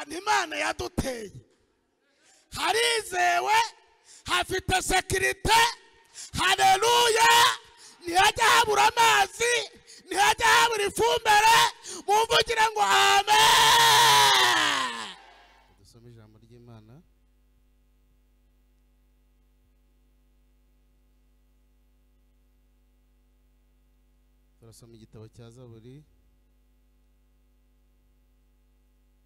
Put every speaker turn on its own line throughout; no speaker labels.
Ahantu Imana yaduteye harizewe, hafite sekirite. Haleluya! Ntihajya habura amazi, ntihajya habura ifumbire. Mumvugire ngo amen.
Dusome ijambo ry'Imana. Turasoma igitabo cya Zaburi,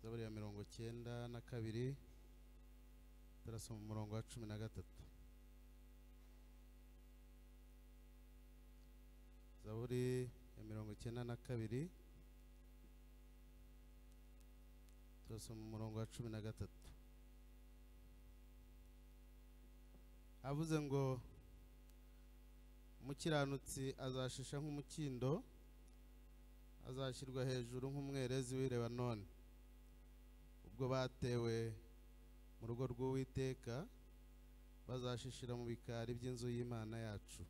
Zaburi ya 92, turasoma umurongo wa 13. Zaburi ya 92, turasoma umurongo wa 13. Avuze ngo umukiranutsi azashisha nk'umukindo, azashyirwa hejuru nk'umwerezi w'i Lebanoni. Ubwo batewe mu rugo rw'Uwiteka, bazashishira mu bikari by'inzu y'Imana yacu.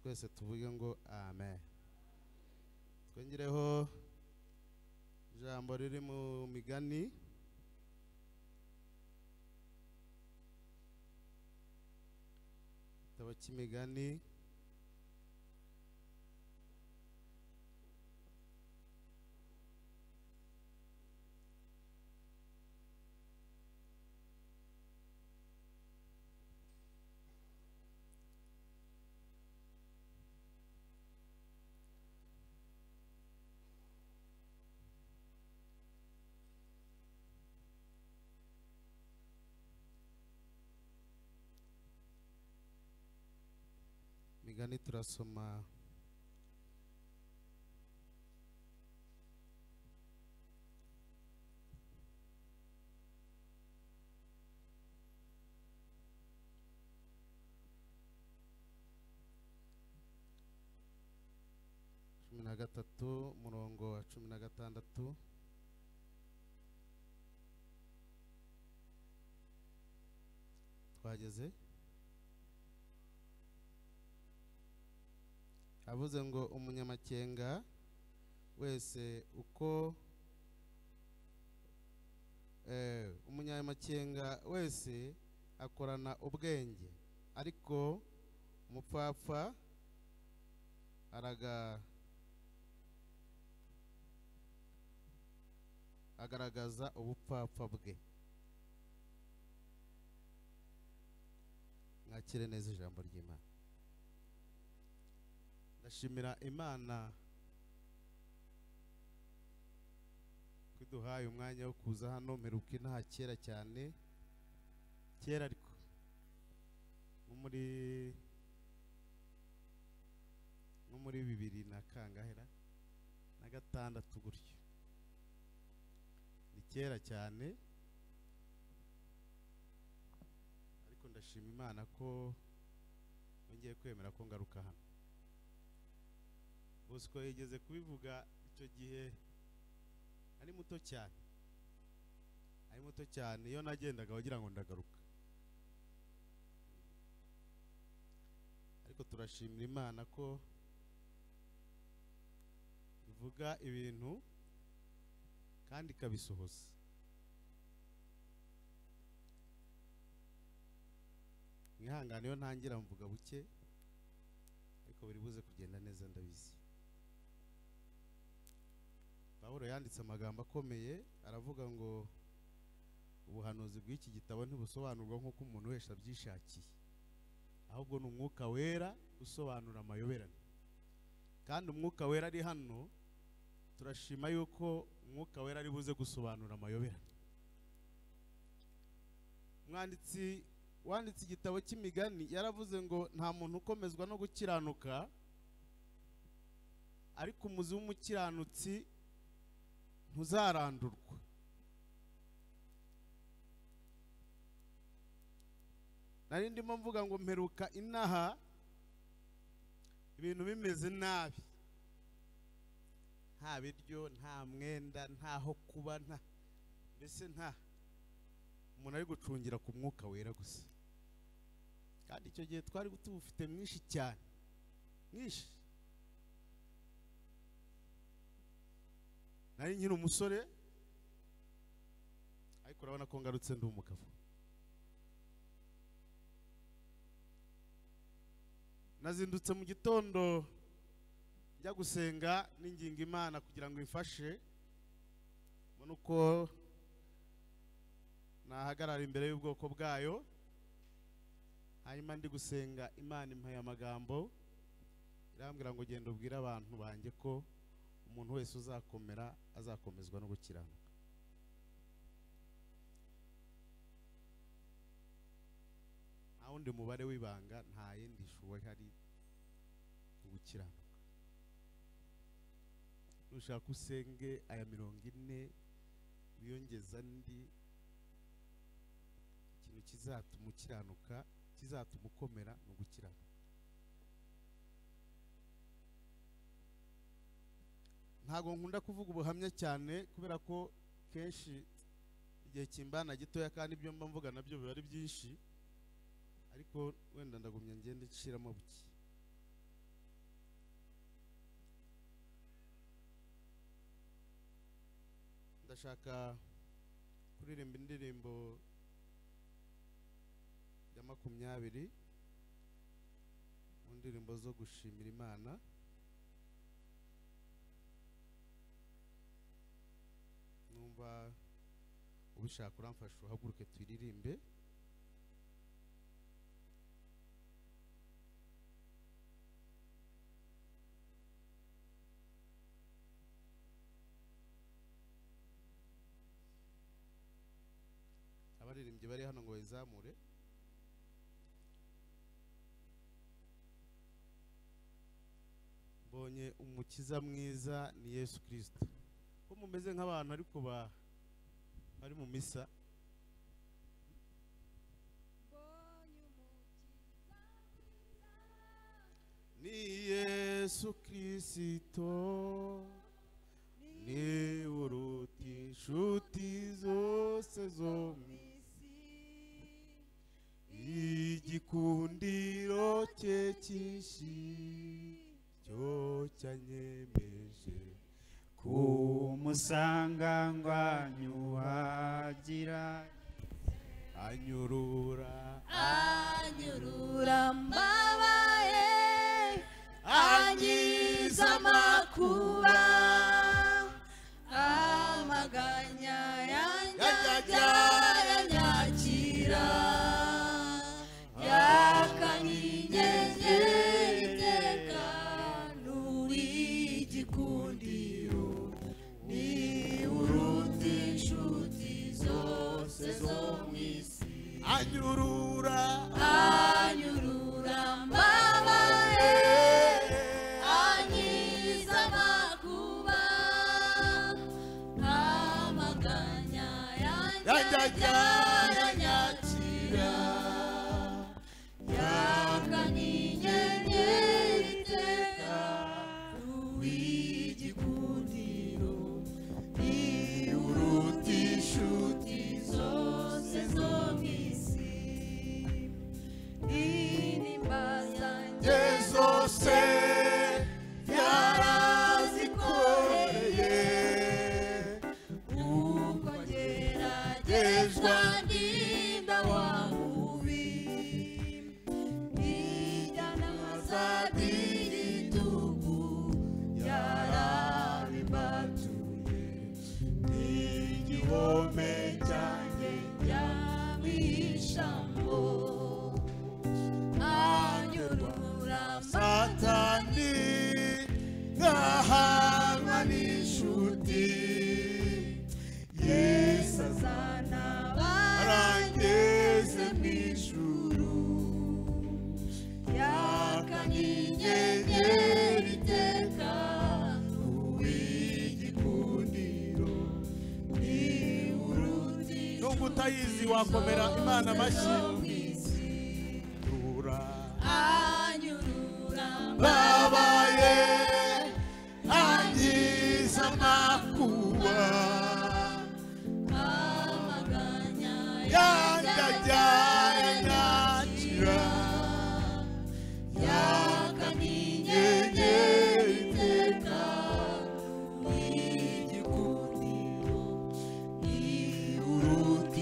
Twese tuvuge ngo amen. Twongereho ijambo riri mu migani, igitabo cy'imigani, migani turasoma 13 umurongo wa 16. Twageze. Avuze ngo umunyamakenga wese uko umunyamakenga wese akorana ubwenge, ariko umupfapfa agaragaza ubupfapfa bwe. Mwakire neza ijambo ry'Imana. Ndashimira Imana kuduhaye umwanya wo kuza hano. Mperuka inaha kera cyane, kera ariko nko muri 2000 na kangahera na 6 gutyo, ni kera cyane. Ariko ndashima Imana ko nongeye kwemera ko ngaruka hano. Bosco yigeze kubivuga icyo gihe ari muto cyane, ari muto cyane. Iyo nagendaga wagira ngo ndagaruka, ariko turashimira Imana ko ivuga ibintu kandi ikabisohoza. Mwihangane iyo ntangira mvuga buke, ariko biri buze kugenda neza ndabizi. Pawulo yanditse amagambo akomeye, aravuga ngo ubuhanuzi bw'iki gitabo ntibusobanurwa nk'uko umuntu wese abyishakiye, ahubwo ni Umwuka Wera usobanura amayoberane. Kandi Umwuka Wera ari hano, turashima yuko Umwuka Wera ari buze gusobanura amayoberane. Umwanditsi wanditse igitabo cy'imigani yaravuze ngo nta muntu ukomezwa no gukiranuka, ariko umuzi w'umukiranutsi ntuzarandurwa. Nari ndimo mvuga ngo mperuka inaha ibintu bimeze nabi, nta biryo, nta mwenda, ntaho kuba, nta mbese nta umuntu ari gucungira ku Mwuka Wera gusa. Kandi icyo gihe twari tubufite mwinshi cyane, mwinshi. Nari nkiri umusore, Ariko urabona ko ngarutse ndi umugabo. Nazindutse mu gitondo njya gusenga n'inginga Imana kugira ngo imfashe mbone uko nahagarara imbere y'ubwoko bwayo. Hanyuma ndi gusenga Imana impaye amagambo, irambwira ngo genda ubwire abantu banjye ko umuntu wese uzakomera azakomezwa no gukiranuka. Nta wundi mubare w'ibanga, nta yindi shuwa ihari, gukiranuka. Nushaka usenge aya 40 wiyongeza andi, ikintu kizatuma ukiranuka, kizatuma ukomera no gukiranuka. Ntago nkunda kuvuga ubuhamya cyane kubera ko kenshi igihe kimbana gitoya kandi ibyo mba mvuga nabyo biba ari byinshi, ariko wenda ndagumya ngende nshiramo buke. Ndashaka kuririmba indirimbo ya 20 mu ndirimbo zo gushimira Imana. Numva ubishaka uramfasha uhaguruke tuyiririmbe. Abaririmbyi bari hano ngo bayizamure. Mbonye umukiza mwiza ni Yesu Kristo. Ko mumeze nk'abantu ariko bari mu misa. Ni Yesu Kristo, ni uruta inshuti zose zo mu isi, igikundiro cye cyinshi cyo cyanyemeje
kumusanga ngwanyuhagira.
Anyurura
anyurura mbabaye, ankiza amakuba, amaganya yanjye aranyakira, yakanyenyeri iteka n'uw'igikundiro, ni uruta inshuti zose zo mu isi.
Anyurura
anyurura mbabaye, ankiza amakuba, amaganya yanjye aranyakira, yakanyenyeri iteka n'uw'igikundiro, ni uruta inshuti zose zo mu isi. Intimba zanjye
zose yarazikoreye,
uko ngeragezwa ndinda wa mubi, ijyana z'igitugu yarabibatuye,
igihome cyanjye
yamwishambo, anyurura
Satani nkahanwa n'inshuti, Yesu
azana
arangeze mu ijuru,
yakanyenyeri iteka
uw'igikundiro,
ni uruti
nubwo utayizi wakomera Imana amashyi.
Anyurura
Babaye angiza amakuba,
amaganya
yanjye aranyakira,
yakanyenyeri iteka n'igikundiro, ni uruta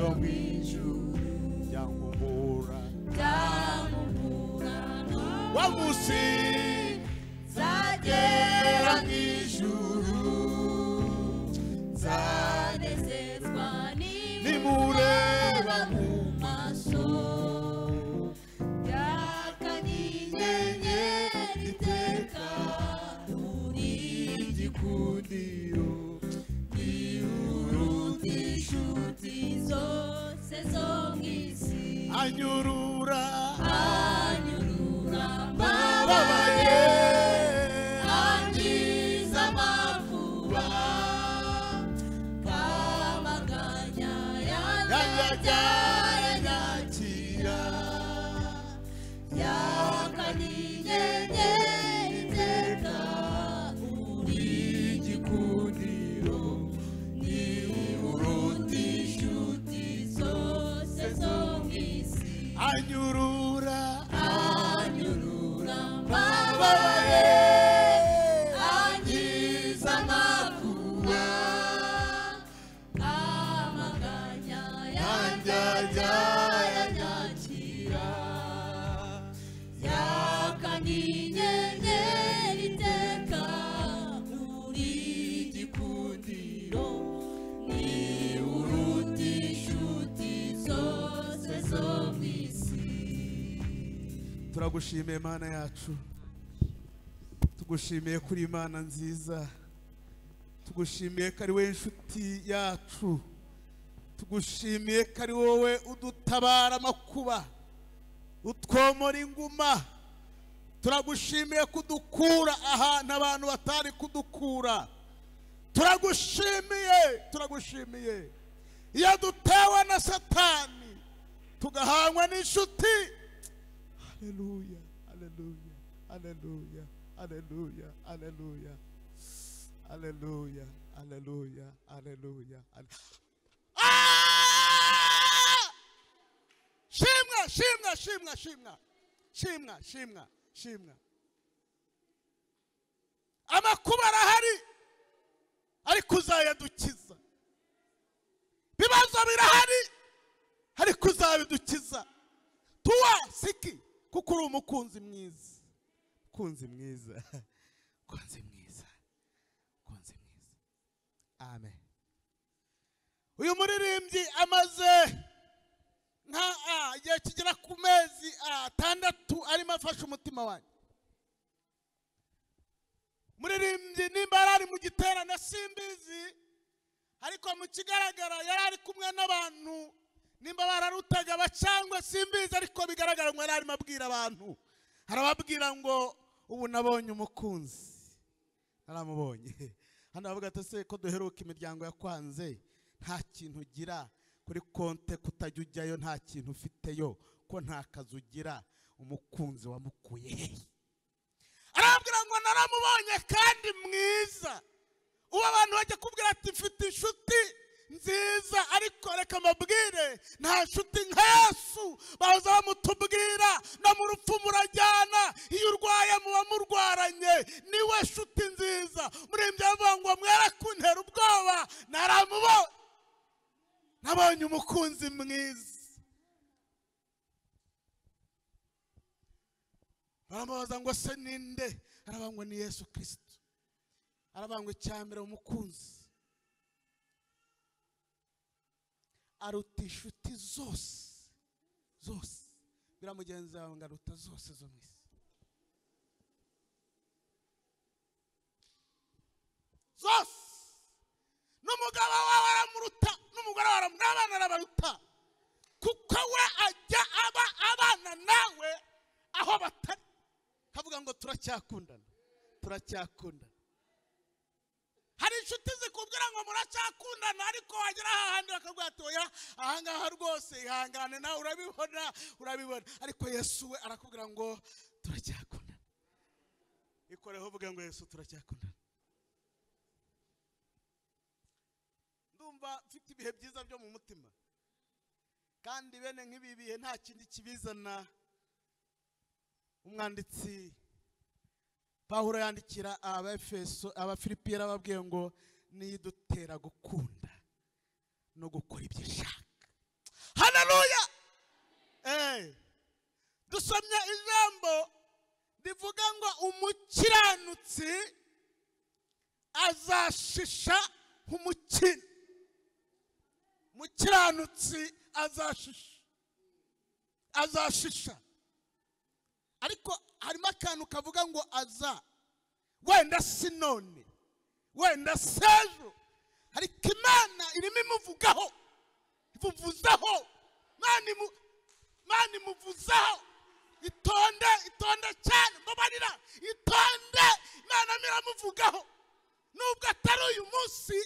Yo mu ijuru byankumbura
byankumbura
wa munsi
nzagera
mu ijuru
nzanezezwa
nimureba
mu maso yaka n'inyenyeri iteka uri
igikundiro
uruta inshuti zose zo mu isi
anyurura
anyurura
babaye
mbabaye angiza amakuba kamaganya
yanjyajya
yanyakira
yanyakira
yaka n'inyenyeri iteka uri
igikundiro
ni uruta inshuti zose zo mu isi
anyurura
anyurura
babaye
mbabaye angiza amakuba amaganya
yanjyajya
yanyakira yaka n'inyenyeri iteka uri igikundiro ni uruta inshuti zose zo mu isi.
Turagushimiye Mana yacu, tugushimiye kuri Imana nziza, tugushimiye ko ari wowe inshuti yacu, tugushimiye ko ari wowe udutabara amakuba, utwomora inguma. Turagushimiye kudukura ahantu abantu batari kudukura. Turagushimiye, turagushimiye. Iyo dutewe na Satani tugahangwa n'inshuti. Haleluya, haleluya, haleluya, haleluya, haleluya, haleluya, haleluya, haleluya. Ah! Shimwa, shimwa, shimwa, shimwa, shimwa, shimwa, shimwa. Amakuba arahari ariko uzayadukiza. Ibibazo birahari ariko uzabidukiza. Tuwa siki kuko uri umukunzi mwiza, mukunzi mwiza, mukunzi mwiza, mukunzi mwiza. Amen. Uyu muririmbyi amaze nka igihe kigera ku mezi 6 arimo afashe umutima wanjye. Muririmbyi nimba yari ari mu giterane simbizi, ariko mu kigaragara yari ari kumwe n'abantu nimba bararutaga bacangwe simbizi, ariko bigaragara ngo yari arimo abwira abantu. Arababwira ngo ubu nabonye umukunzi, naramubonye. Hano bavuga ati se ko duheruka imiryango yakwanze, nta kintu ugira kuri konte, kutajya ujyayo, nta kintu ufiteyo, ko nta kazi ugira, umukunzi wamukuye hehe? Arababwira ngo naramubonye kandi mwiza. Ubu abantu bajya kubwira ati mfite inshuti nziza, ariko reka mbabwire nta nshuti nka Yesu. Baza bamutubwira no mu rupfu murajyana, iyo urwaye muba murwaranye, niwe nshuti nziza. Muririmbyi aravuga ngo mwere kuntera ubwoba, naramubonye, nabonye umukunzi mwiza. Baramubaza ngo se ninde? Aravuga ngo ni Yesu Kristo. Aravuga ngo icyambere umukunzi aruta inshuti zose zose. Biramugenzi wawe ngo aruta zose zo mu isi. Zose. N'umugabo wawe aramuruta, n'umugore wawe aramuruta, n'abana arabaruta. Kuko we ajya aba abana nawe aho batari. Kavuga ngo turacyakundana, turacyakundana. Hari inshuti zikubwira ngo muracyakundana, ariko wagera ahandi bakabwira ati oya, ahangaha rwose ihangane nawe urabibona, urabibona. Ariko Yesu we arakubwira ngo turacyakundana. Ikoreho uvuge ngo Yesu turacyakundana. Ndumva mfite ibihe byiza byo mu mutima, kandi bene nk'ibi bihe nta kindi kibizana. Umwanditsi Pawulo yandikira Abefeso, Abafilipi, yarababwiye ngo nidutera gukunda no gukora ibyo ishaka.
Haleluya. Dusomye ijambo rivuga ngo umukiranutsi azashisha nk'umukino. Umukiranutsi azashisha, azashisha. Ariko harimo akantu kavuga ngo aza, wenda si none, wenda sejo, ariko Imana irimo imuvugaho, imuvuzaho. Imana imuvuzaho. Itonde, itonde cyane, mbabarira, itonde. Imana iramuvugaho nubwo atari uyu munsi,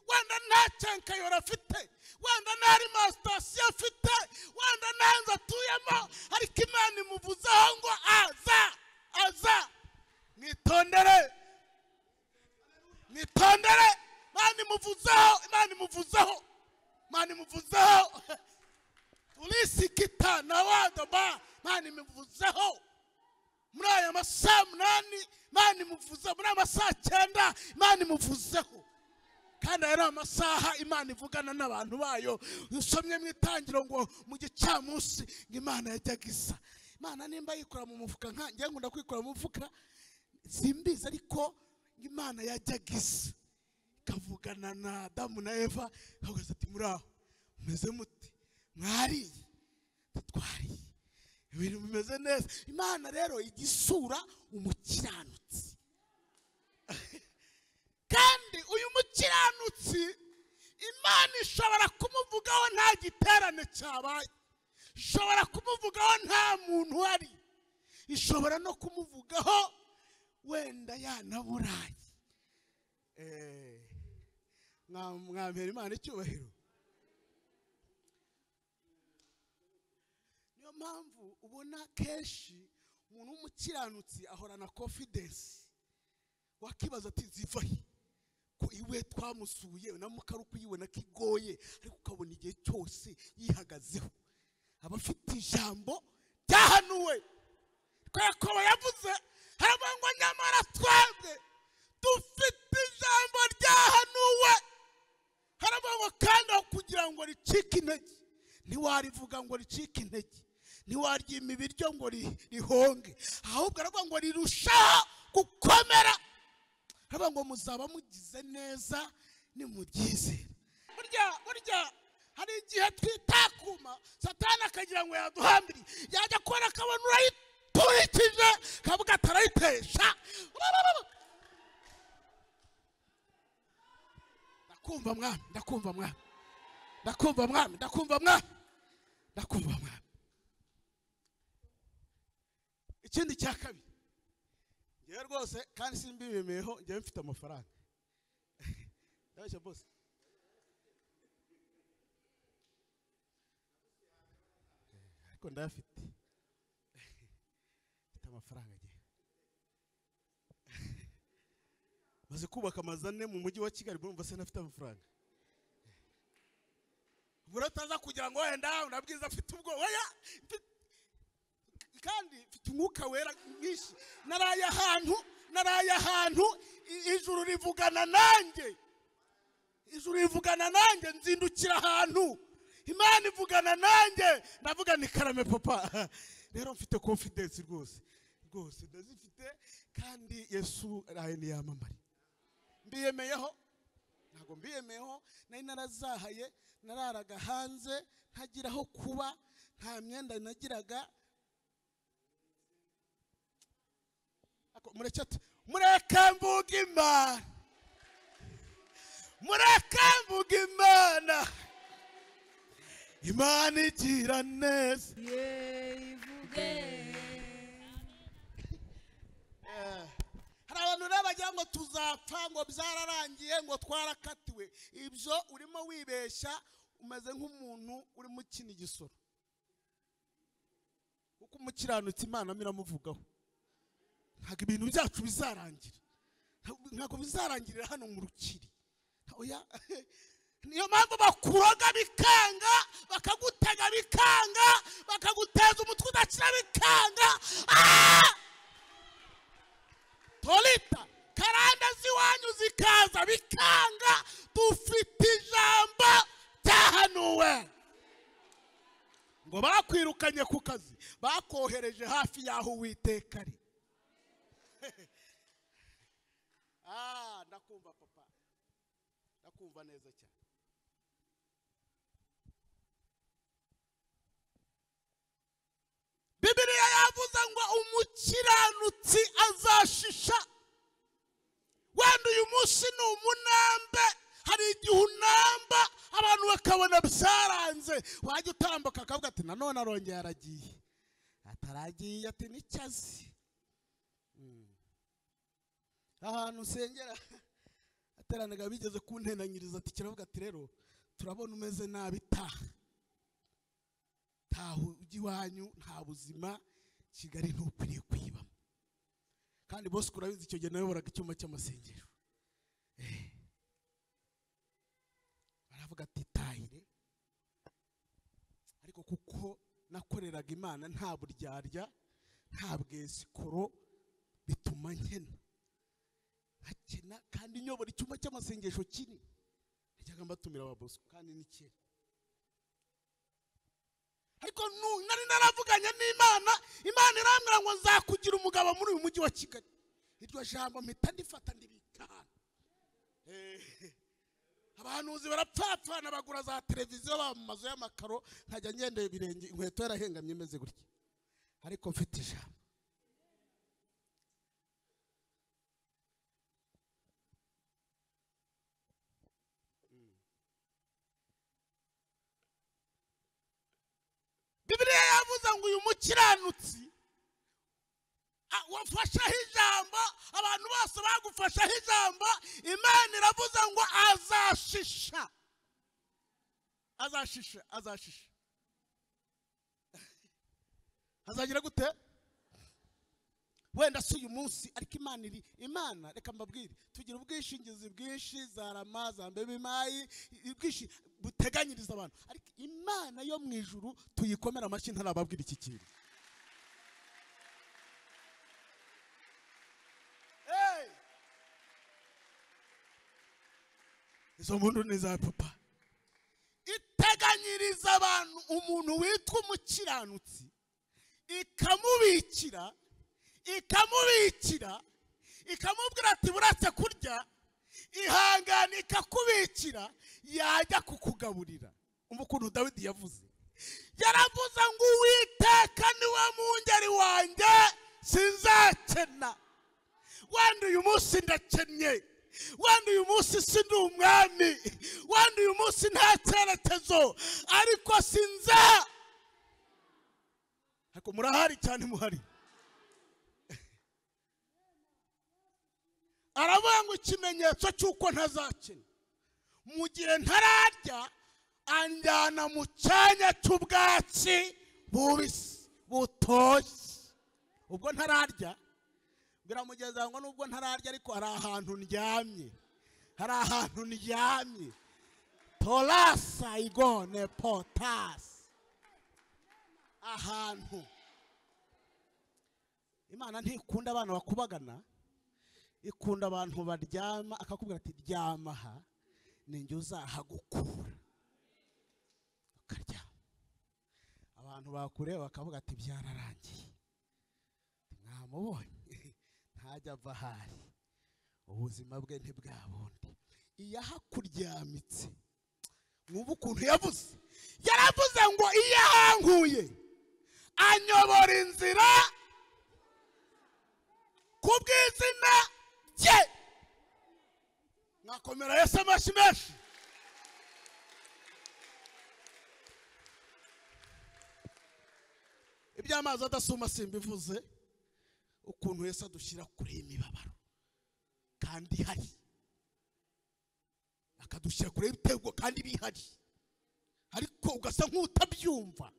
wenda nta cyankayora afite, wenda nta alimantasiyo afite, wenda nta nzu atuyemo, ariko Imana imuvuzaho ngo aza, aza. Mwitondere, mwitondere. Imana imuvuzaho, Imana imuvuzaho, Imana imuvuzaho. Ulisikita na wadoba, Imana imuvuzaho. Muri aya masaha 8 Imana imuvuzaho, muri aya masaha 9 Imana imuvuzeho. Kandi aya amasaha Imana ivugana n'abantu bayo. Usomye mu itangiro ngo mu gicamunsi Imana yajyaga isa. Imana nimba yikora mu mufuka, nkanjye nkunda kwikora mu mufuka simbizi, ariko Imana yajyaga isa ikavugana na Adamu na Eva, ikavuga ati muri aho mumeze muti, mwariye, twariye, ibintu bimeze neza. Imana rero igisura umukiranutsi. Kandi uyu mukiranutsi Imana ishobora kumuvugaho nta giterane cyabaye, ishobora kumuvugaho nta muntu uhari, ishobora no kumuvugaho wenda yanaburaye. Mwampera Imana icyubahiro. Niyo mpamvu ubona kenshi umuntu w'umukiranutsi ahorana confidence. Wakibaza ati ziva he ko iwe twamusuye na mukaruku yiwe na kigoye, ariko ukabona igihe cyose yihagazeho, aba afite ijambo ryahanuwe. Ko Yakobo yavuze haravuga ngo nyamara twebwe dufite ijambo ryahanuwe. Haravuga ngo kandi aho kugira ngo ricike intege, ntiwarivuga ngo ricike intege, ntiwaryima ibiryo ngo rihonge, ahubwo aravuga ngo rirushaho gukomera. Aravuga ngo muzaba mugize neza nimuryizera. Burya hari igihe twitakuma Satani akagira ngo yaduhambiriye, yajya kubona akabona urayiturikije, akavuga atarayitesha. Ndakumva mwami, ndakumva mwami, ndakumva mwami, ndakumva mwami, ndakumva mwami. Ikindi cya kabiri, ngewe rwose kandi simbibemeyeho, ngewe mfite amafaranga. Ndabeshya bose? Ariko ndayafite, mfite amafaranga. Ngewe maze kubaka amazu 4 mu mujyi wa Kigali, murumva se nafite amafaranga. Burataza kugira ngo wenda unabwiza afite ubwoba, oya, kandi mfite umwuka wera mwinshi. Naraye ahantu, naraye ahantu ijuru rivugana nanjye, ijuru rivugana nanjye, nzindukira ahantu Imana ivugana nanjye, ndavuga ni karame papa. Rero mfite confidence rwose, rwose ndazifite, kandi Yesu araye niyamamare. Mbiyemeyeho, ntabwo mbiyemeyeho, nari narazahaye, nararaga hanze, ntagira aho kuba, nta myenda nagiraga. Mureke mvuge Imana, mureke mvuge Imana, Imana igira neza. Hari abantu rero bagira ngo tuzapfa, ngo byararangiye, ngo twarakatiwe. Ibyo urimo wibeshya, umeze nk'umuntu urimo ukina igisoro. Kuko umukiranutsi Imana iramuvugaho. Ntabwo ibintu byacu bizarangira, ntabwo bizarangirira hano mu rukiri. Oya, niyo mpamvu bakuroga bikanga, bakagutega bikanga, bakaguteza umutwe udakira bikanga. Tolita karanda ziwanyu zikaza bikanga. Dufite ijambo ryahanuwe. Ngo bakwirukanye ku kazi, bakohereje hafi y'aho Uwiteka ari. Ndakumva papa, ndakumva neza cyane. Bibiliya yavuze ngo umukiranutsi azashisha. Wenda uyu munsi ni umunambe, hari igihe unamba abantu bakabona byaranze, wajya utambuka akavuga ati nanone arongeye aragiye, ataragiye ati n'icyazi. Ahantu usengera ateranaga bigeze kuntenanyiriza ati kiravuga ati rero turabona umeze nabi, taha taha ujye iwanyu, nta buzima Kigali ntukwiriye kwibamo. Kandi bose urabizi icyo gihe nayoboraga icyumba cy'amasengero. Baravuga ati tahire, ariko kuko nakoreraga Imana nta buryarya nta bwesikoro, bituma nkena nkakena, kandi nyobora icyumba cy'amasengesho kinini. Najyaga mbatumira aba Bosco kandi ni kera, ariko nari naravuganye n'Imana, Imana irambwira ngo nzakugira umugabo muri uyu mujyi wa Kigali. Iryo jambo mpita ndifata ndibika ahantu. Abahanuzi barapfapfana bagura za televiziyo baba mu mazu y'amakaro, nkajya ngendeye ibirenge, inkweto yarahengamye imeze gutya, ariko mfite ijambo. Bibiliya yavuze ngo uyu mukiranutsi wafashaho ijambo, abantu bose bagufashaho ijambo, Imana iravuze ngo azashisha, azashisha, azashisha. Azagira gute? Wenda si uyu munsi, ariko Imana iri, Imana reka mbabwire, tugira ubwishingizi bwinshi, za rama, za mbebe-mayi, ubwishi buteganyiriza abantu, ariko Imana yo mu ijuru tuyikomera amashyi ntarababwira iki kintu. Izo mpundu ni za papa. Iteganyiriza abantu umuntu witwa umukiranutsi, ikamubikira, ikamubikira, ikamubwira ati buretse kurya, ihangane, ikakubikira, yajya kukugaburira. Umva ukuntu Dawidi yavuze, yaravuze ngo Uwiteka niwe mungeri wanjye sinzakena. Wenda uyu munsi ndakennye, wenda uyu munsi sindi umwami, wenda uyu munsi nta cyerekezo, ariko sinza. Ariko murahari cyane, muhari. Aravuga ngo ikimenyetso cy'uko ntazakena, mu gihe ntararya anjyana mu cyanya cy'ubwatsi bubisi butoshye. Ubwo ntararya, biramugeza ngo nubwo ntararya ariko hari ahantu ndyamye, hari ahantu ndyamye. Torasa igone potasi, ahantu. Imana ntikunda abana bakubagana, ikunda abantu baryama, akakubwira ati ryama aha ninjye uzahagukura, ukaryama. Abantu bakureba bakavuga ati byararangiye, mwamubonye ntajya ava ahari, ubuzima bwe ntibwabundi. Iyo ahakuryamitse, mwumva ukuntu yavuze, yaravuze ngo iyo ahankuye anyobora inzira ku bw'izina rye. Mwakomera Yesu amashyi menshi. Iby'amazi adasuma simbivuze, ukuntu Yesu adushyira kure y'imibabaro kandi ihari, akadushyira kure y'ibitego kandi bihari, ariko ugasa nk'utabyumva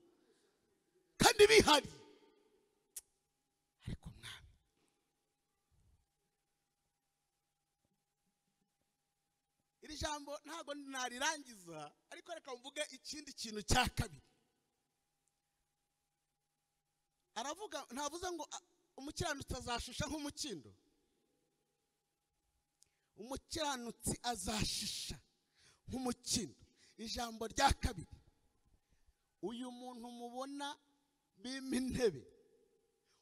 kandi bihari. Ariko mwami, iri jambo ntabwo narirangiza, ariko reka mvuge ikindi kintu cya kabiri. Aravuga, ntavuze ngo umukiranutsi azashisha nk'umukindo. Umukiranutsi azashisha nk'umukindo. Ijambo rya kabiri, Uyu muntu mubona bima intebe,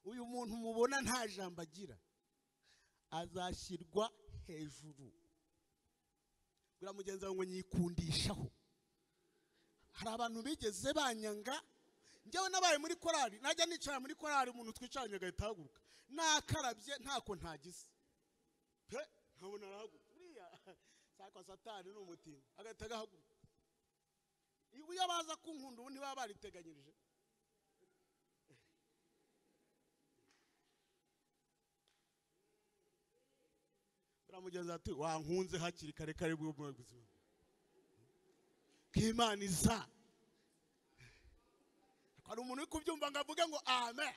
uyu muntu mubona nta jambo agira, azashyirwa hejuru. Bwira mugenzi wawe ngo nyikundishaho. Hari abantu bigeze banyanga. Njyewe nabaye muri korali, najya nicara muri korali umuntu twicaranye agahita ahaguruka, nakarabye ntako ntagize pe, nkabona arahaguruka. Buriya sakwa satani ni umutindi, agahita agahaguruka. Iyo baza kunkunda ubu ntibaba bariteganyirije. Buriya ati wankunze hakiri kare kare bwo mu buzima k'Imana iza. Hari umuntu uri kubyumva ngo avuge ngo amen.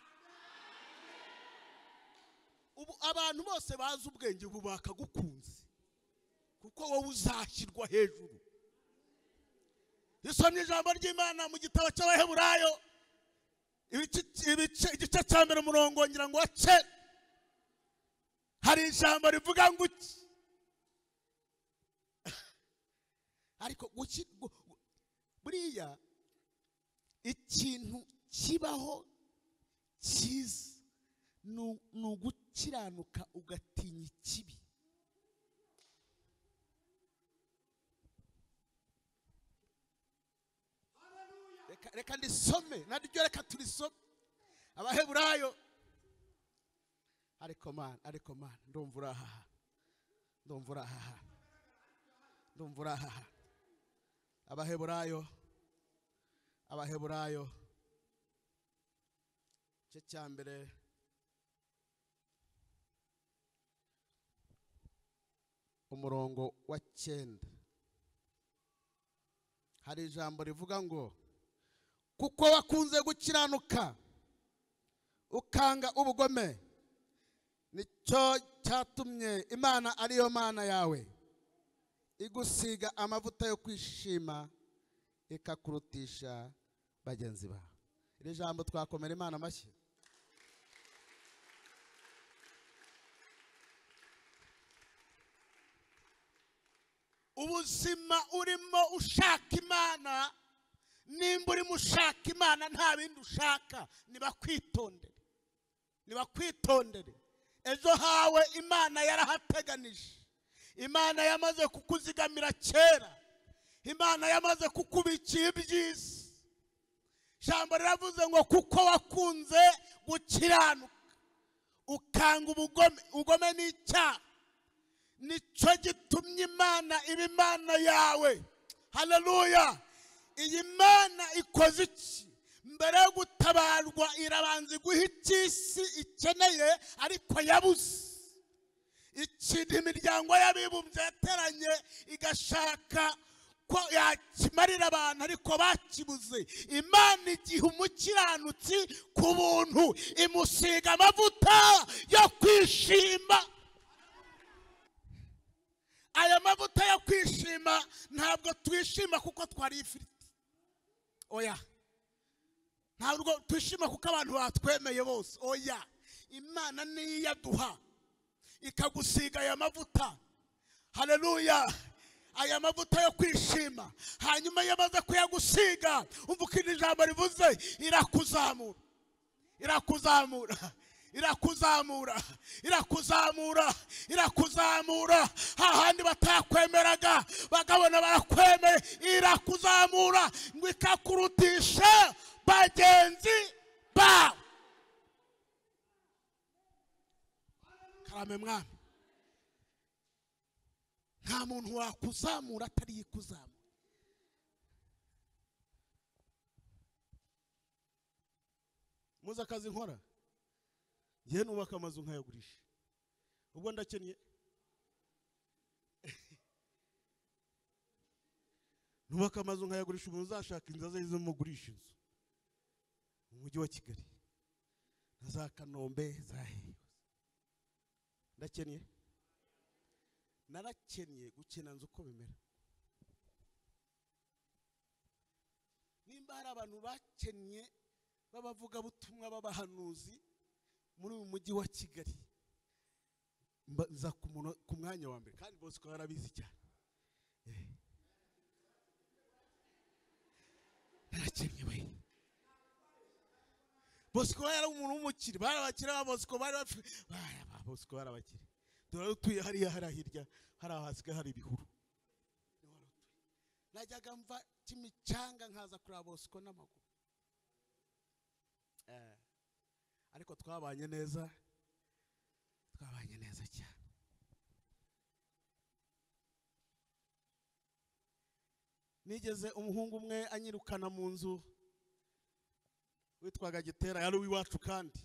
Ubu abantu bose bazi ubwenge ubu bakagukunze, kuko wowe uzashyirwa hejuru. Isomye ijambo ry'Imana mu gitabo cy'Abaheburayo igice cya mbere umurongo ngira ngo wace, hari ijambo rivuga ngo iki? Ariko buriya ikintu kibaho cyiza ni ugukiranuka ugatinya ikibi. Reka ndisome naryo, reka turisome. Abaheburayo. Ariko man, ariko man, ndumva urahaha, ndumva urahaha, ndumva urahaha. Abaheburayo, Abaheburayo igice cya mbere umurongo wa 9, hari ijambo rivuga ngo kuko wakunze gukiranuka ukanga ubugome, nicyo cyatumye Imana ariyo Mana yawe igusiga amavuta yo kwishima ikakurutisha bagenzi bawe. Iri jambo twakomera Imana amashyi. Ubuzima urimo ushaka Imana, nimba urimo ushaka Imana nta bindi ushaka, nibakwitondere, nibakwitondere. Ejo hawe Imana yarahateganije, Imana yamaze kukuzigamira kera, Imana yamaze kukubikira ibyiza. Ijambo riravuze ngo kuko wakunze gukiranuka ukanga ubugome, ubugome ni icyaha, nicyo gitumye Imana iba Imana yawe. Haleluya! Iyi Mana ikoze iki? Mbere yo gutabarwa irabanza iguha icy'isi ikeneye ariko yabuze. Ikintu imiryango y'abibumbye yateranye igashaka ko yakimarira abantu ariko bakibuze. Imana igihe umukiranutsi ku buntu imusiga amavuta yo kwishima. Aya mavuta yo kwishima ntabwo twishima kuko twari ifiriti, oya. Ntabwo twishima kuko abantu batwemeye bose, oya. Imana niyo yaduha ikagusiga aya mavuta. Haleluya! Aya mavuta yo kwishima, hanyuma yamaze kuyagusiga, umva uko iri jambo rivuze, irakuzamura, irakuzamura, irakuzamura, irakuzamura, irakuzamura. Hahandi batakwemeraga bagabona barakwemeye, irakuzamura ngo ikakurutisha bagenzi bawe. Karame mwami, nta muntu wakuzamura atari yikuzamura. Muzi akazi nkora? Ngiye nubaka amazu nkayagurisha. Ubwo ndakennye. Nubaka amazu nkayagurisha, umuntu uzashaka inzu azaze mugurisha inzu mu mujyi wa Kigali na za Kanombe za hehe. Ndakennye, narakennye gukena nzu uko bimera. Nimba hari abantu bakennye b'abavugabutumwa b'abahanuzi muri uyu mujyi wa Kigali, nza ku mwanya wa mbere, kandi bose ko barabizi cyane. Narakennye we. Bosco yari umuntu w'umukire, bari abakire ba Bosco, bari ba Bosco bari abakire. Turatuye hariya hari hirya hari ahasigaye hari ibihuru. Najyaga mva Kimicanga nkaza kuri Bosco n'amaguru. Ariko twabanye neza, twabanye neza cyane. Nigeze umuhungu umwe anyirukana mu nzu witwaga Gitera, yari uwiwacu kandi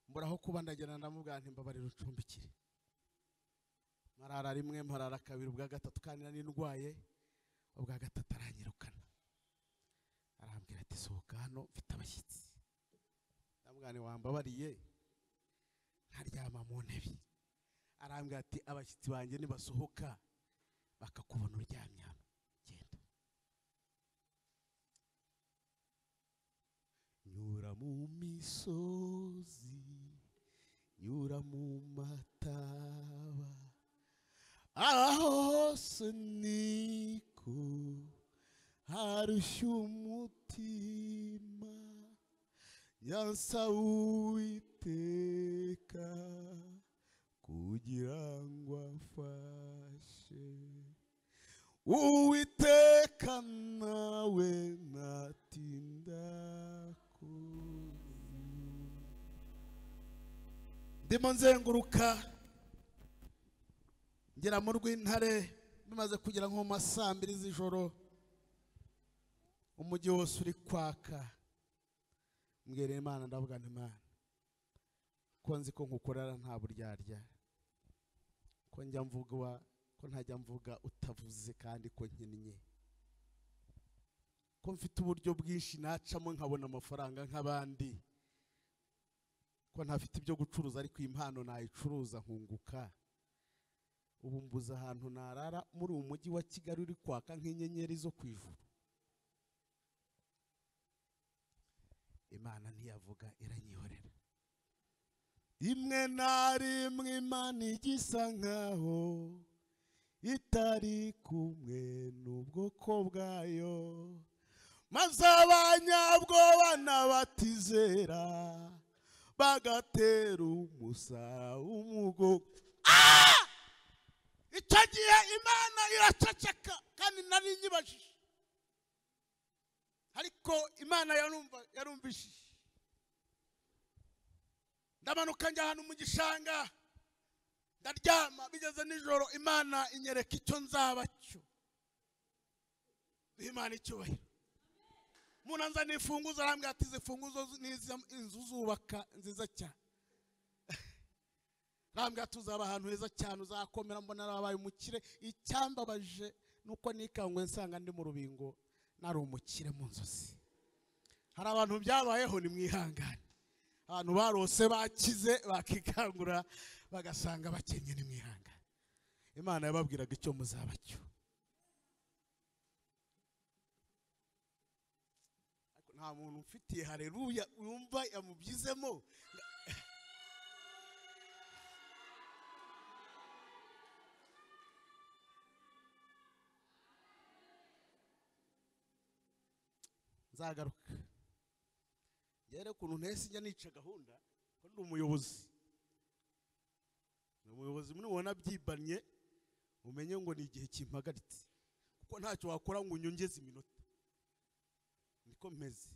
mburaho kuba, ndagenda ndamubwira nti mbabarira ucumbikire. Marara rimwe, marara kabiri, ubwa gatatu kandi nari ndwaye, ubwa gatatu aranyirukana. Arambwira ati sohoka hano mfite abashyitsi. Ndamubwira nti wambabariye nkaryama mu ntebe. Arambwira ati abashyitsi banjye nibasohoka bakakubona uryamye hano, genda. Nyura mu misozi, nyura mu mataba, aho hose niko harushya umutima, nyansa Uwiteka kugira ngo amfashe. Uwiteka nawe natinda kunyura. Ndimo nzenguruka ngera mu Rwintare, bimaze kugera nko mu saa 2 z'ijoro, umujyi wose uri kwaka. Mbwira Imana, ndavuga nti Imana, ko nzi ko nkukorera nta buryarya, ko njya mvuga, ko ntajya mvuga utavuze, kandi ko nkinnye, ko mfite uburyo bwinshi nacamo nkabona amafaranga nk'abandi, ko ntafite ibyo gucuruza ariko impano nayicuruza nkunguka. Ubu mbuze ahantu narara muri uyu mujyi wa Kigali uri kwaka nk'inyenyeri zo ku ijuru. Imana ntiyavuga, iranyihorera. Rimwe na rimwe Imana igisa nkaho itari kumwe n'ubwoko bwayo, maze abanyabwoba n'abatizera bagatera umusaraba umugongo. Icyo gihe Imana iraceceka, kandi nari nyibajije, ariko Imana yarumvishije. Ndamanuka njya ahantu mu gishanga ndaryama, bigeze nijoro Imana inyereka icyo nzaba cyo. Imana icyubahiro. Umuntu anzana imfunguzo, arambwira ati izi mfunguzo ni inzu zubaka nziza cyane. Arambwira ati uzaba ahantu heza cyane, uzakomera, mbona narabaye umukire. Icyambabaje nuko nikanguye nsanga ndi mu rubingo, nari umukire mu nzozi. Hari abantu byabayeho, ni mwihangane. Abantu barose bakize bakikangura bagasanga bakennye, ni mwihangane. Imana yababwiraga icyo muzaba cyo. Nta muntu mfitiye haleluya yumva yamubyizemo. Nzagaruka ngere ukuntu ntese njya nica gahunda, ko ndi umuyobozi. Ni umuyobozi mubona byibanye, umenye ngo ni igihe kimpagaritse, kuko ntacyo wakora ngo unyongeze iminota. Niko meze.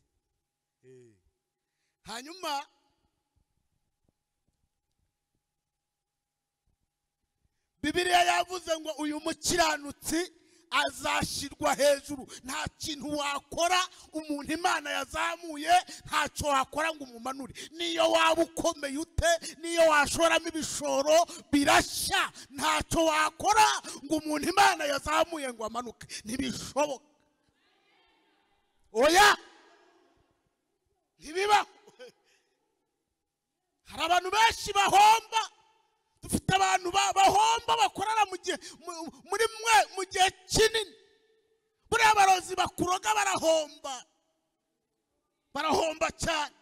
Hanyuma Bibiliya yavuze ngo uyu mukiranutsi azashyirwa hejuru. Nta kintu wakora umuntu Imana yazamuye, ntacyo wakora ngo umumanure. Niyo waba ukomeye ute, niyo washoramo ibishoro birashya, ntacyo wakora ngo umuntu Imana yazamuye ngo amanuke, ntibishoboka. Oya, ntibibaho. Hari abantu benshi bahomba. Dufite abantu bahomba bakorana mu gihe muri mwe mu gihe kinini. Buriya abarozi bakuroga barahomba, barahomba cyane.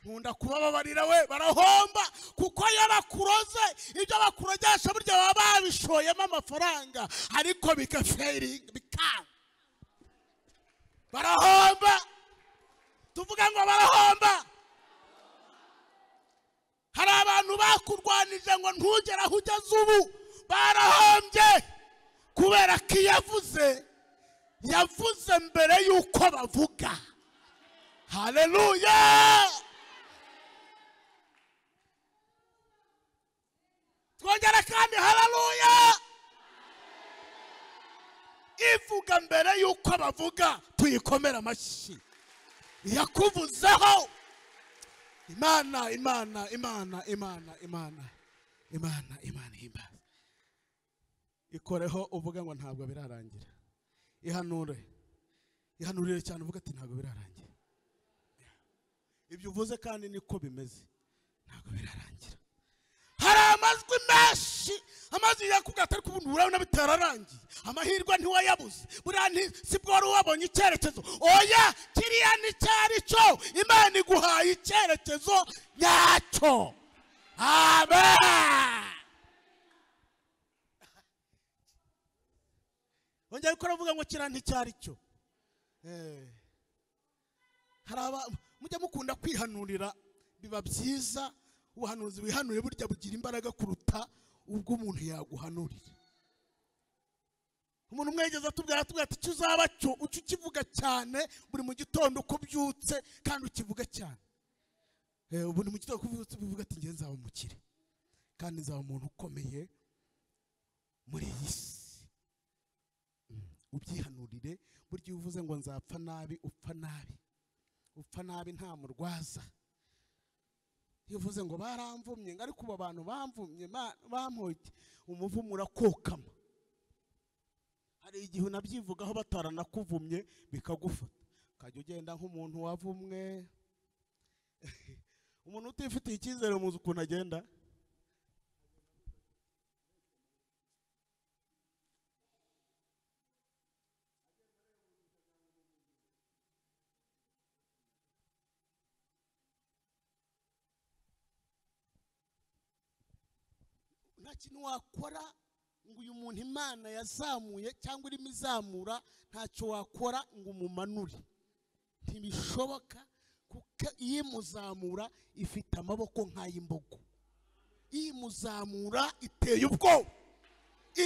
Nkunda kubababarira we, barahomba kuko iyo bakuroze ibyo bakurogesha burya baba babishoyemo amafaranga, ariko bikafailing, bikanga. Barahomba. Tuvuga ngo barahomba. Hari abantu bakurwanije ngo ntugere aho ugeze ubu, barahombye kubera ko yavuze, yavuze mbere yuko bavuga. Haleluya! Twongera kandi haleluya! Ivuga mbere yuko bavuga, tuyikomera amashyi. Yakuvuzeho. Imana, Imana, Imana, Imana, Imana, Imana, Imana ihimbaza. Ikoreho uvuge ngo ntabwo birarangira. Ihanure, ihanurire cyane uvuge ati ntabwo birarangira. Ibyo uvuze kandi niko bimeze, ntabwo birarangira. Hari amajwi menshi, amajwi yakubwira atari kubuntu urabona bitararangiye. Amahirwe ntiwayabuze, buriya sibwo wari wabonye icyerekezo. Oya, kiriya ni cyari cyo Imana iguhaye icyerekezo nyacyo. Amen. Ongera gukora uvuga ngo kiriya nticyari cyo. Hari aba mujya mukunda kwihanurira, biba byiza. Ubuhanuzi wihanuriye burya bugira imbaraga kuruta ubwo umuntu yaguhanurira. Umuntu umwegeza atubwira ati icyo uzaba cyo ucyo ukivuga cyane buri mu gitondo uko ubyutse, kandi ukivuga cyane. Ubu mu gitondo uko ubyutse uvuga ati nge nzaba umukire kandi nzaba umuntu ukomeye muri iyi si. Ubyihanurire. Burya iyo uvuze ngo nzapfa nabi, upfa nabi. Upfa nabi nta murwaza. Iyo uvuze ngo baramvumye, ariko ubu abantu bamvumye bampoye, umuvumo urakokama. Hari igihe unabyivugaho bataranakuvumye bikagufata, ukajya ugenda nk'umuntu wavumwe. Umuntu utifitiye icyizere muzi ukuntu agenda. Nta kintu wakora ngo uyu muntu Imana yazamuye cyangwa irimo izamura, ntacyo wakora ngo umumanure, ntibishoboka. Kuko iyo imuzamura ifite amaboko nk'ay'imbogo, imuzamura iteye ubwoba,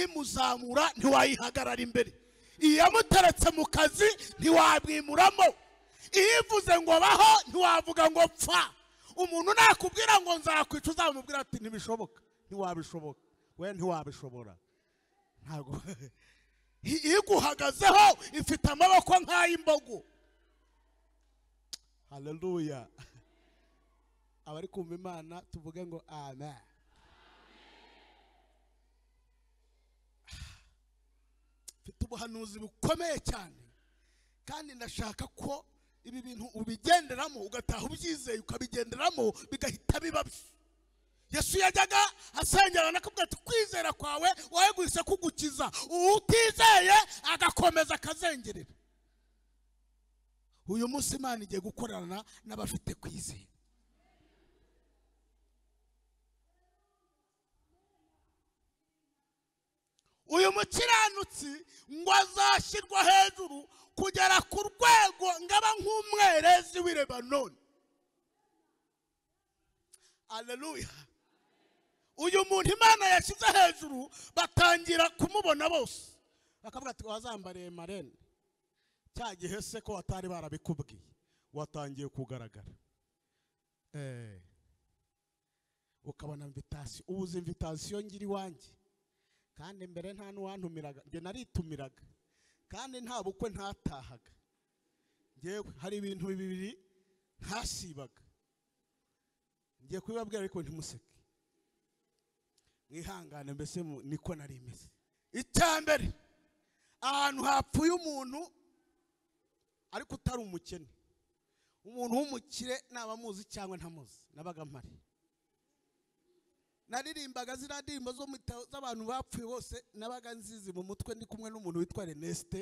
imuzamura ntiwayihagarara imbere, iyamuteretse mu kazi ntiwabwimuramo, ivuze ngo baho ntiwavuga ngo pfa. Umuntu nakubwira ngo nzakwica uzamubwira ati ntibishoboka, ntiwabishoboka, we ntiwabishobora. Ntabwo iguhagazeho ifite amaboko nk'ay'imbogo. Haleluya! Abari kumva Imana tuvuge ngo amen. Mfite ubuhanuzi bukomeye cyane, kandi ndashaka ko ibi bintu ubigenderamo, ugataha ubyizeye ukabigenderamo, bigahita biba byo. Yesu yajyaga asengera nakubwira ati kwizera kwawe waguhise kugukiza, utizeye agakomeza akazengerera. Uyu munsi Imana igiye gukorana n'abafite kwizera. Uyu mukiranutsi ngo azashyirwa hejuru kugera ku rwego ngaba nk'umwerezi w'i Lebanoni. Haleluya! Uyu muntu Imana yashyize hejuru batangira kumubona bose, bakavuga ati wazambariye marene cya gihe se ko batari barabikubwiye, watangiye kugaragara. Ukabona invitation, ubuze invitation ngira iwanjye, kandi mbere nta n'uwantumiraga, nge naritumiraga, kandi nta bukwe ntatahaga. Ngewe hari ibintu bibiri ntasibaga, ngiye kubibabwira ariko ntimuseke, mwihangane, mbese niko nari imeze. Icya mbere, ahantu hapfuye umuntu ariko utari umukene, umuntu w'umukire naba muzi cyangwa ntamuzi, nabaga mpari. Naririmbaga ziriya ndirimbo z'abantu bapfuye bose, nabaga nzizi mu mutwe, ndi kumwe n'umuntu witwa Ernest,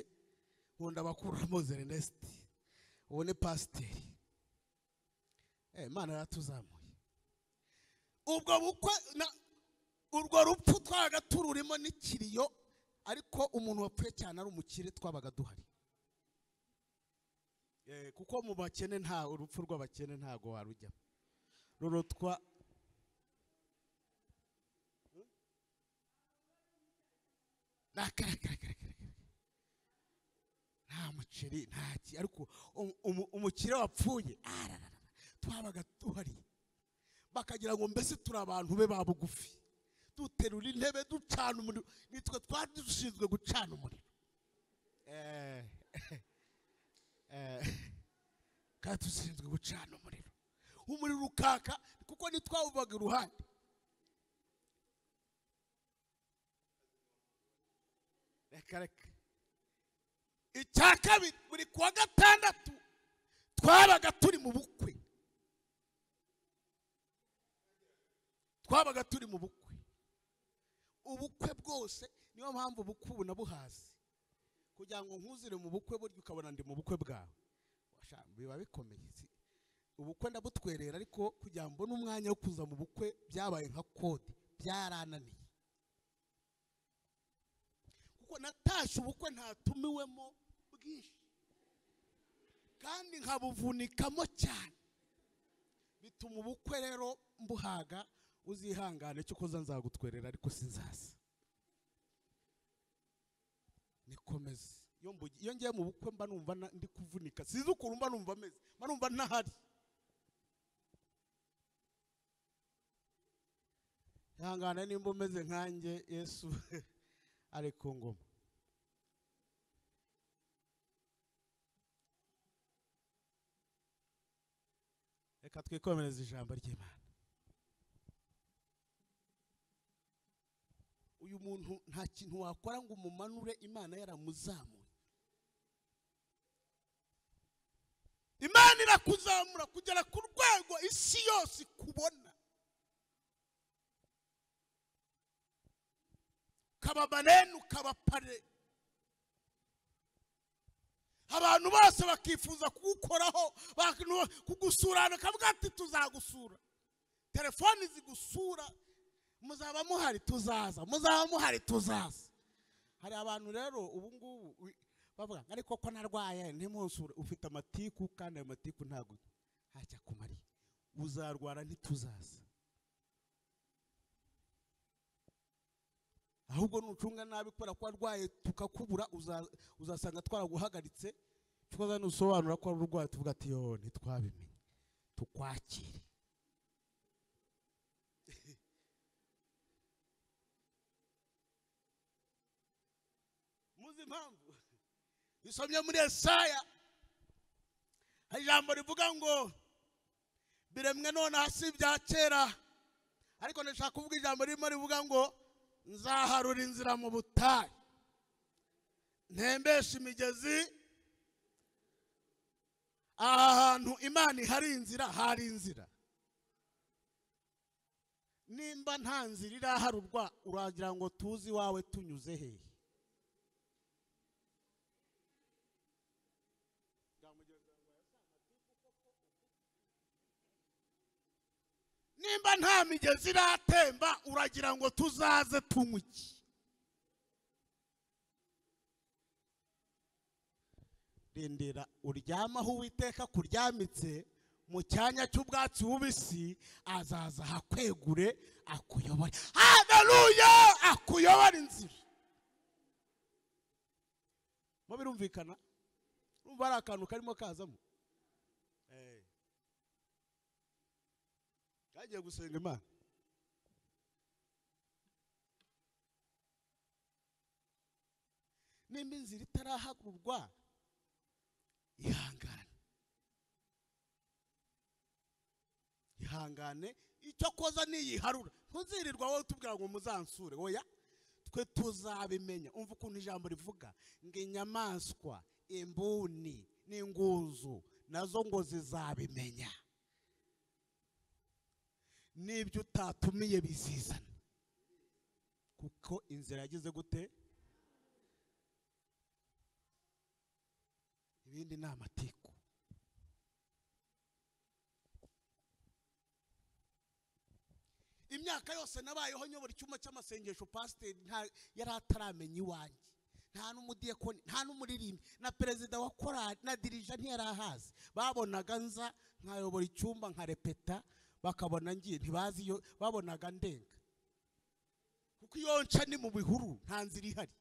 nkunda abakuramuzi Ernest, uwo ni pasiteri. Imana yaratuzamuye. Ubwo bukwe urwo rupfu twabaga tururimo n'ikiriyo, ariko umuntu wapfuye cyane ari umukire twabaga duhari. Kuko mu bakene nta urupfu rw'abakene ntago warujyamo, rurutwa Nta muceri nta ki, ariko umukire wapfuye twabaga tuhari, bakagira ngo mbese turi abantu be ba bugufi, duterura intebe ducana umuriro, nitwe twari dushinzwe gucana umuriro. Kandi dushinzwe gucana umuriro, umuriro ukaka kuko nitwawuvaga iruhande. Reka reka. Icya kabiri, buri kuwa gatandatu twabaga turi mu bukwe, twabaga turi mu bukwe, ubukwe bwose. Niyo mpamvu ubukwe ubu nabuhazi, kugira ngo nkuzire mu bukwe burya ukabona ndi mu bukwe bwawe, biba bikomeye. Ubukwe ndabutwerera, ariko kugira ngo mbone umwanya wo kuza mu bukwe byabaye nka kode, byarananiye, kuko natashye ubukwe ntatumiwemo bwinshi kandi nkabuvunikamo cyane, bituma ubukwe rero mbuhaga. Uzihangane cyo koza nzagutwerera, ariko sinzaza, nikomeze. Iyo ngiye mu bukwe mba numva ndi kuvunika, sinzi ukuntu mba numva ameze, mba numva ntahari. Ihangane nimba umeze nkanjye, Yesu ari ku ngoma. Reka twikomereze ijambo ry'Imana. Uyu muntu nta kintu wakora ngo umumanure, Imana yaramuzamuye. Imana irakuzamura kugera ku rwego isi yose ikubona, ukaba manene, ukaba pare, abantu bose bakifuza kugukoraho, kugusura, bakavuga ati tuzagusura. Telefoni zigusura, muzaba muhari tuzaza, muzaba muhari tuzaza. Hari abantu rero ubu ngubu bavuga ariko ko narwaye ntimunsure, ufite amatiku, kandi ayo matiku ntago ntacyo akumariye, uzarwara ntituzaza. Ahubwo nucunga nabi kubera ko warwaye tukakubura, uzasanga twaraguhagaritse, tukaza nusobanura ko ari urwaye, tuvuga ati yo ntitwabimenye, tukwakire. Muzi impamvu isomye muri Yesaya, ijambo rivuga ngo biremwe none hasi ibya kera, ariko ndashaka kuvuga ijambo ririmo rivuga ngo nzaharura inzira mu butayu, ntembesha imigezi. Aha hantu Imana ihari inzira, hari inzira. Nimba nta nzira iraharurwa, uragira ngo tuzi iwawe tunyuze hehe? Nimba nta migezi iratemba, uragira ngo tuzaze tunywe iki? Rindira uryamaho Uwiteka kuryamitse mu cyanya cy'ubwatsi bubisi, azaza ahakwegure akuyobore. Haleluya, akuyobora inzira. Mo birumvikana, urumva hari akantu karimo kazamo. Kagiye gusenga Imana. Nimba inzira itarahagurwa, ihangane, ihangane. Icyo koza niyiharura, ntuzirirwa wowe utubwira ngo muzansure, oya, twe tuzabimenya. Umva ukuntu ijambo rivuga ngo inyamaswa, imbuni n'ingunzu nazo ngo zizabimenya, n'ibyo utatumiye bizizana, kuko inzira yagize gute? Ibindi ni amatiku. Imyaka yose nabayeho nyobora icyumba cy'amasengesho, pasiteri yari ataramenya iwanjye, nta n'umudiyakoni, nta n'umuririmbyi, na perezida wa korali na dirija ntiyari ahazi. Babonaga nza nkayobora icyumba nkarepeta, bakabona ngiye, ntibazi iyo babonaga ndenga, kuko iyo nca ni mu bihuru, nta nzira ihari.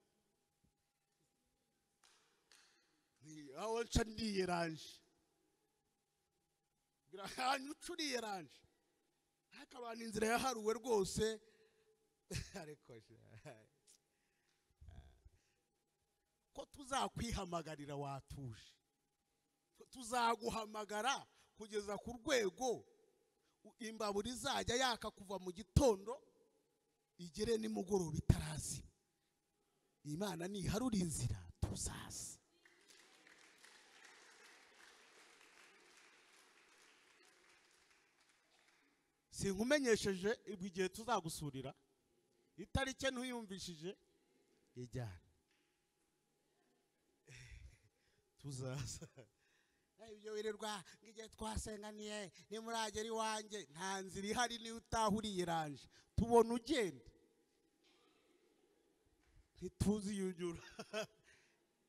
Aho nca ndiyeranje. Ahantu uca uriyeranje. Ariko abantu inzira yaharuwe rwose. Ariko ko tuzakwihamagarira watuje. Tuzaguhamagara kugeza ku rwego imbabura izajya yaka kuva mu gitondo igere nimugoroba itarazi. Imana niharura inzira tuzaza. Sinkumenyesheje igihe tuzagusurira, itariki ntuyumvishije ijyana. Tuzaza. Ibyo wirirwa ngiye twasenganiye nimuragera iwanjye, nta nzira ihari niyo utahuriye ranje. Tubona ugenda ntituzi yunyura.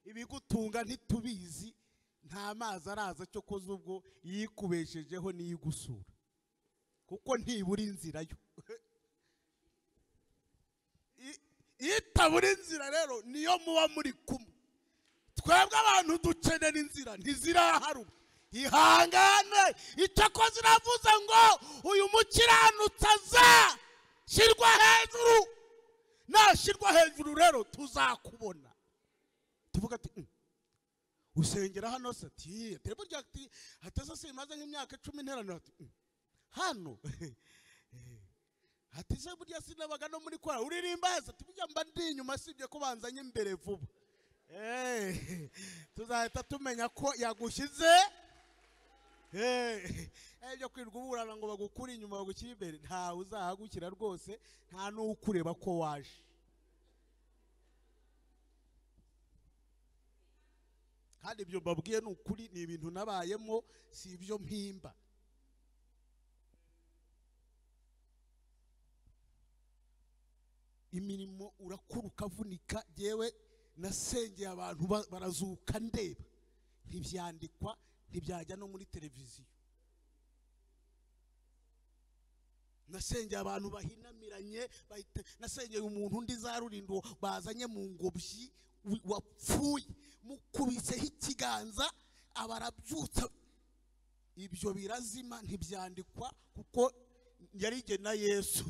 Ibigutunga ntitubizi, nta mazi araza cyo koza ubwo yikubeshejeho niyigusura, kuko ntibura inzira yo. Itabura inzira rero niyo muba muri kumwe. Twebwe abantu dukenera inzira ntiziraharuka. Ihangane, icyakoze iravuze ngo uyu mukiranutsi azashyirwa hejuru. Nashyirwa hejuru rero tuzakubona. Tuvuga ati usengera hano se? Ati burya ati hatese simaze nk'imyaka 10 nteraniro. Ati hano ati se burya sinabaga no muri kora uririmba se? Ati burya mba ndi inyuma sibye ko banzanye imbere vuba. Tuzahita tumenya ko yagushyize. Ibyo kwirirwa uburana ngo bagukure inyuma bagushyire imbere, ntawe uzahagukira rwose, nta n'ukureba ko waje. Kandi ibyo mbabwiye ni ukuri, ni ibintu nabayemo, si ibyo mpimba. Imirimo urakura ukavunika. Yewe nasengeye abantu barazuka ndeba, ntibyandikwa, ntibyajya no muri televiziyo. Nasengeye abantu bahinamiranye, nasengeye umuntu undi za Rurindo bazanye mu ngobyi wapfuye, mukubiseho ikiganza abarabyutsa. Ibyo birazima, ntibyandikwa kuko yarige na Yesu.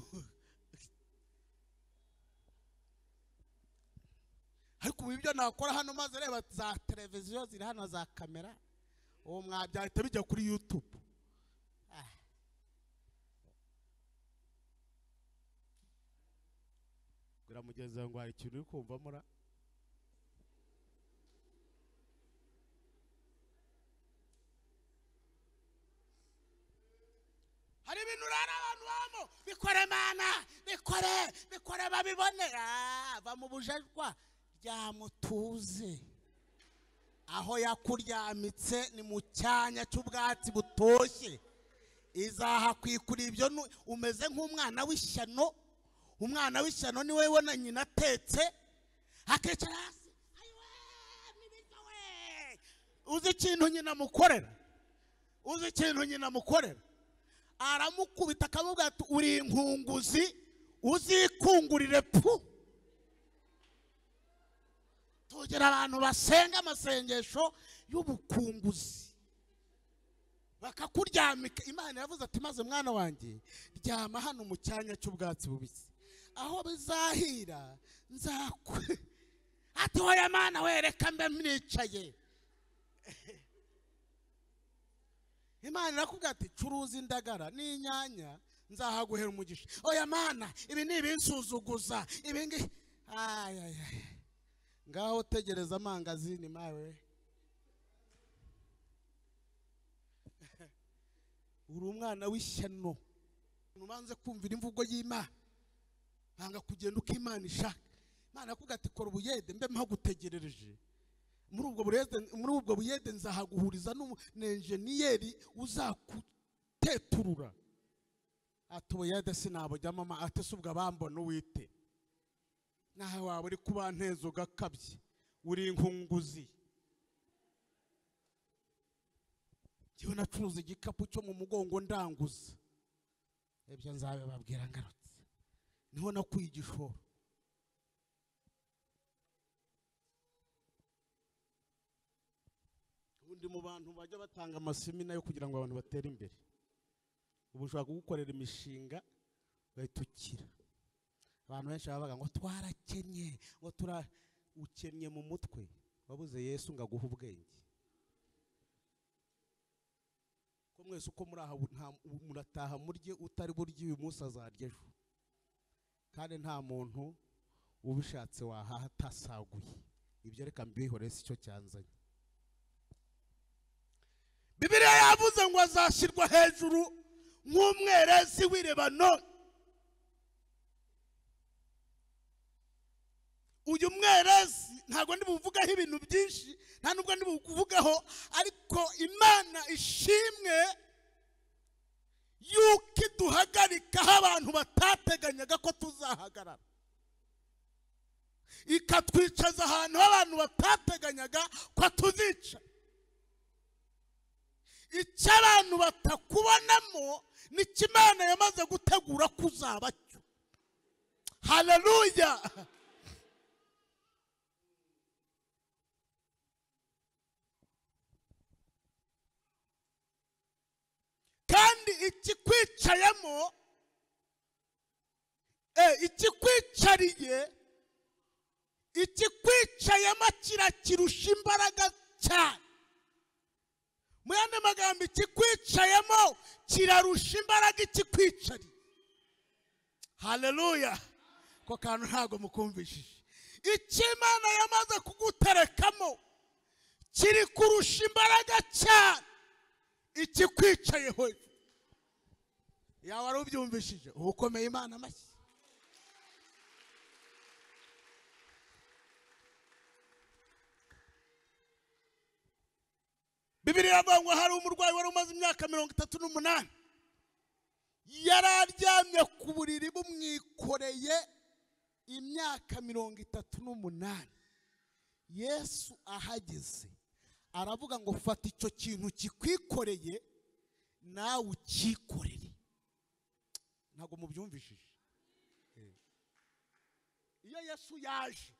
Ariko ibyo nakora hano maze reba za televiziyo ziri hano za kamera, uwo mwabyahita bijya kuri YouTube. Bwira mugenzi wawe ngo hari ikintu uri kumva mura. Hari ibintu urara abantu bamo bikore mana, bikore bikore babibonera, va mu bujajwa ryamutuze. Aho yakuryamitse ni mu cyanya cy'ubwatsi butoshye, izahakwikura ibyo. Umeze nk'umwana w'ishyano. Umwana w'ishyano ni we na nyina atetse akicara hasi, ayiwe nibyo we. Uzi ikintu nyina mukorera? Uzi ikintu nyina mukorera? Aramukubita akamubwira ati uri inkunguzi, uzikungurire pu. Tugira abantu basenga amasengesho y'ubukunguzi bakakuryamika. Imana yavuze ati maze mwana wanjye ryama hano mu cyanya cy'ubwatsi bubisi, aho bizahira nzakwe. Ati hoya mana wereka mbe mnicaye. Imana irakubwira ati curuza indagara n'inyanya nzahaguhera umugisha. Oya mana ibi ni ibinsuzuguza, ibi ngi ay ay ay. Ngaho tegereza amangazini mawe. Uri umwana w'ishyano. Ubanze kumvira imvugo y'Imana, nanga kugenda uko Imana ishaka. Imana yakubwira ati kora ubuyede mbe mpagutegerereje. Muri ubwo buyede nzahaguhuriza n'enjeniyeri uzakuteturura. Ati ubuyede sinabujyamo mama, ati se ubwo abambona uwite. Nawe waba uri kuba nteza ugakabye, uri inkunguzi. Njyewe nacuruza igikapu cyo mu mugongo ndanguza. Ibyo nzabibabwira ngarutse. Niho nakuye igishoro.
Ubu ndi mu bantu bajya batanga amasemina yo kugira ngo abantu batere imbere. Ubu ushobora kugukorera imishinga ugahita ukira. Abantu benshi bavuga ngo twarakennye, ngo tura ukennye mu mutwe, wabuze Yesu ngo aguhe ubwenge. Ko mwese uko muri aha murataha murye, utari burye uyu munsi azarya ejo. Kandi nta muntu ubishatse wahaha atasaguye. Ibyo reka mbihore si cyo cyanzanye. Bibiliya yavuze ngo azashyirwa hejuru nk'umwerezi w'i Lebanoni. Uyu mwerezi ntabwo ndi buvugaho ibintu byinshi, nta nubwo ndi buvugaho, ariko Imana ishimwe yuko iduhagarikaho abantu batateganyaga ko tuzahagarara, ikatwicaza ahantu abantu batateganyaga ko tuzica. Icyo abantu batakubonamo nicyo Imana yamaze gutegura kuzaba cyo. Haleluya! Kandi ikikwicayemo, ikikwicariye, ikikwicayemo kirakirusha imbaraga cyane. Mu yandi magambo, ikikwicayemo kirarusha imbaraga ikikwicariye. Haleluya! Ko kantu ntago mukumvishije. Icyo Imana yamaze kuguterekamo kiri kurusha imbaraga cyane ikikwicayeho. Yawe wari ubyumvishije, uba ukomeye Imana amashyi. Bibiliya iravuga ngo hari umurwayi wari umaze imyaka 38, yari aryamye ku buriri bumwikoreye imyaka 38. Yesu ahageze aravuga ngo fata icyo kintu kikwikoreye nawe ukikorere. Ntabwo mubyumvishije. Iyo Yesu yaje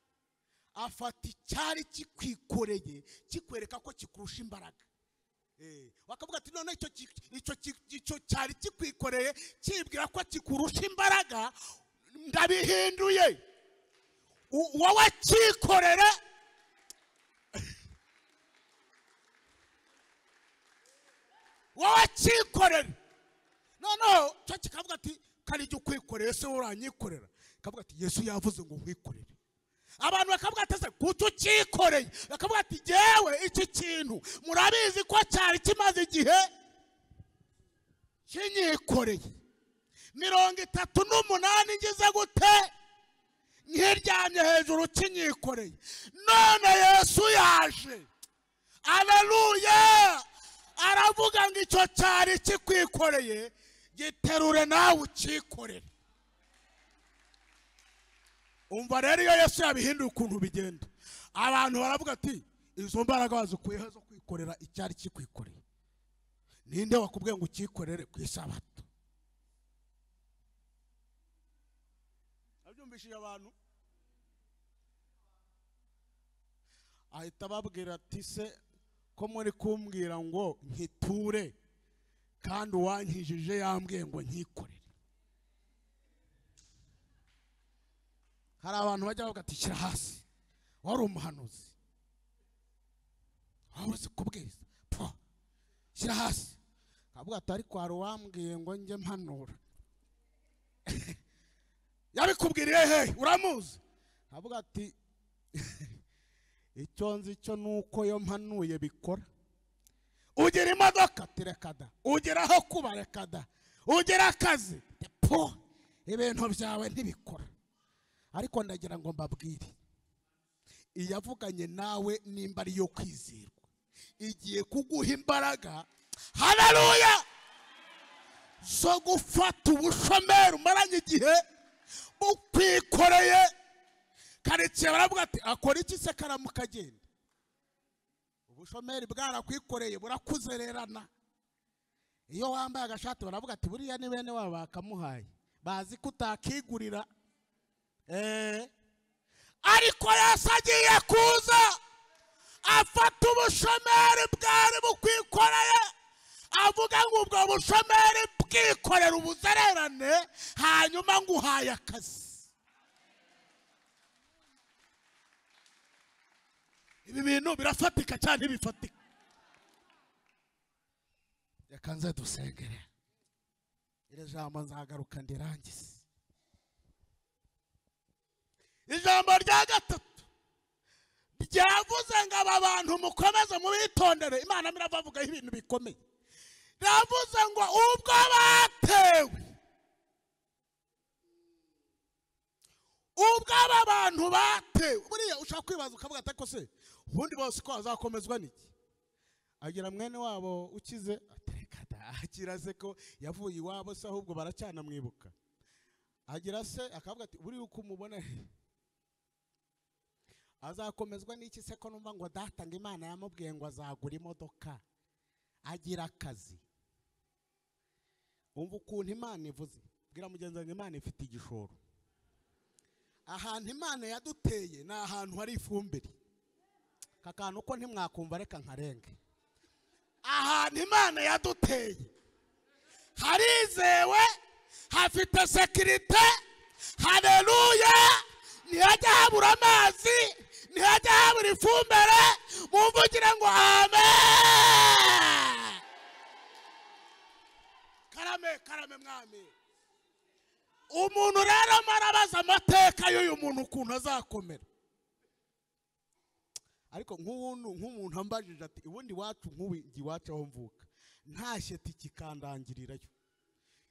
afata icyari kikwikoreye kikwereka ko kikurusha imbaraga. Bakavuga ati none icyo cyari kikwikoreye kibwira ko kikurusha imbaraga, ndabihinduye, wowe cyikorere. Wowe cyikorere. Noneho cyo kikavuga ati kari jya ukwikoreye, se uranyikorera. Kavuga ati Yesu yavuze ngo nkwikorere. Abantu bakavuga ati kuki ucyikoreye? Bakavuga ati jyewe iki kintu murabizi ko cyari kimaze igihe kinyikoreye 38, ngize gute nkiryamye hejuru kinyikoreye, none Yesu yaje. Haleluya! Aravuga ngo icyo cyari kikwikoreye giterure nawe ucyikorere. Umva rero iyo Yesu yabihinduye ukuntu bigenda, abantu baravuga ati izo mbaraga bazikuyeho zo kwikorera icyari kikwikoreye. Ninde wakubwiye ngo ucyikorere ku isabato? Abyumvishije abantu, ahita ababwira ati se ko muri kumbwira ngo nkiture kandi uwankijije yambwiye ngo nkikorere. Hari abantu bajya bavuga ati shyira hasi, wari umuhanuzi, wari uzi kubwiriza, po shyira hasi. Akavuga ati ariko hari uwambwiye ngo njye mpanura. Yabikubwiriye he? Uramuzi? Akavuga ati icyo nzi cyo nuko yo mpanuye bikora. Ugira imodoka? Reka da. Ugira aho kuba? Reka da. Ugira akazi? Po, ibintu byawe ntibikora. Ariko ndagira ngo mbabwire, iyavuganye nawe nimba ari yo kwizerwa, igiye kuguha imbaraga, haleluya, zo gufata ubushomeri umaranye igihe bukwikoreye. Karitsiye baravuga ati akora iki se karamuka agenda? Ubushomeri bwarakwikoreye burakuzererana. Iyo wambaye agashati baravuga ati buriya ni bene wabo bakamuhaye, bazi ko utakigurira. Ariko Yesu agiye kuza afata ubushomeri.
Ubushomeri bwari bukwikoreye, avuga ngo ubwo bushomeri bwikorera ubuzererane, hanyuma nguhaye akazi. Ibi bintu birafatika cyane, bifatika. Reka nze dusengere iri jambo, nzagaruka ndirangize. Ijambo rya gatatu ryavuze ngo aba bantu mukomeze mubitondere. Imana miravugaho ibintu bikomeye. Ryavuze ngo ubwo batewe, ubwo aba bantu batewe. Buriya ushaka kwibaza ukavuga ati ko se ubundi bose ko azakomezwa n'iki? Agira mwene wabo ukize, atereka da, akira se ko yavuye iwabo se ahubwo baracyanamwibuka. Agira se akavuga ati buri uko umubona azakomezwa n'iki se ko numva ngo data ngo Imana yamubwiye ngo azagura imodoka agira akazi. Umva ukuntu Imana ivuze. Bwira mugenzi wawe Imana ifite igishoro. Ahantu Imana yaduteye ni ahantu hari ifumbire. Kakantu ko ntimwakumva reka nkarenge. Ahantu Imana yaduteye harizewe, hafite sekirite. Haleluya! Ntihajya habura amazi, ntihajya habura ifumbire. Mumvugire ngo amen. Karame karame mwami. Umuntu rero marabaza amateka y'uyu muntu ukuntu azakomera. Ariko nk'umuntu ambajije ati ubundi wacu nk'ubu iwacu aho mvuka ntashye tikikandangirirayo,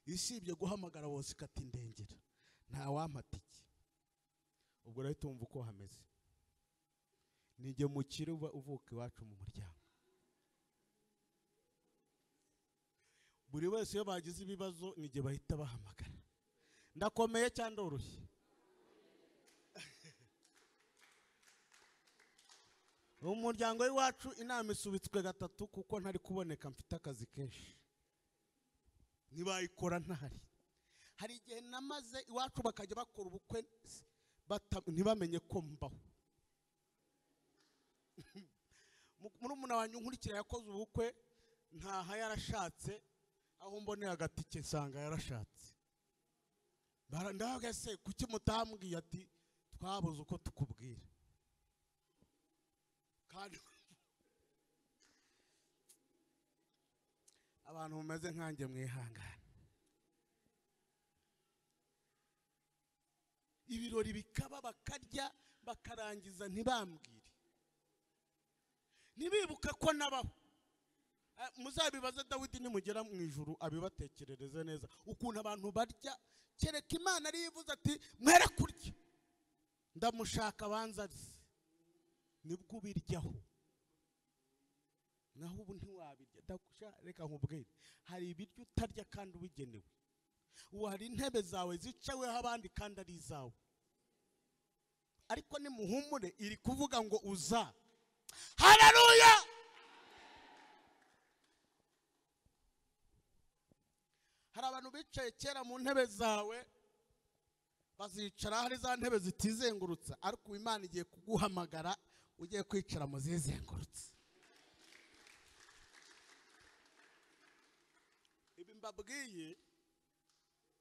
isibye guhamagara bose ikati ndengera, nta wampa tiki. Ubwo rero tumva uko hameze. Nijye mukire uvuka iwacu mu muryango. Buri wese iyo bagize ibibazo nijye bahita bahamagara. Ndakomeye cyangwa ndoroshye? Mu muryango w'iwacu inama isubitswe gatatu kuko ntari kuboneka, mfite akazi kenshi. Ntibayikora ntahari. Hari igihe namaze iwacu bakajya bakora ubukwe ntibamenye ko mbaho. Murumuna wanjye nkurikira yakoze ubukwe ntaha yarashatse, aho mboneye agatike nsanga yarashatse. Ndavuga se kuki mutambwiye? Ati twabuze uko tukubwira. Kandi abantu mumeze nkanjye mwihangane. Ibirori bikaba bakarya bakarangiza ntibambwire, ntibibuka ko nabaho. Muzabibaze Dawidi nimugera mu ijuru abibatekerereze neza ukuntu abantu barya. Kereka Imana ariyo ivuze ati mwere kurya, ndamushaka abanza arye, nibwo ubiryaho. Naho ubu ntiwabirya. Reka nkubwire, hari ibiryo utarya kandi ubigenewe. Ubu hari intebe zawe zicaweho abandi kandi ari izawe. Ariko nimuhumure, iri kuvuga ngo uza. Haleluya! Hari abantu bicaye kera mu ntebe zawe, bazicara hari za ntebe zitizengurutsa, ariko Imana igiye kuguhamagara ugiye kwicara mu zizengurutse. Ibi mbabwiye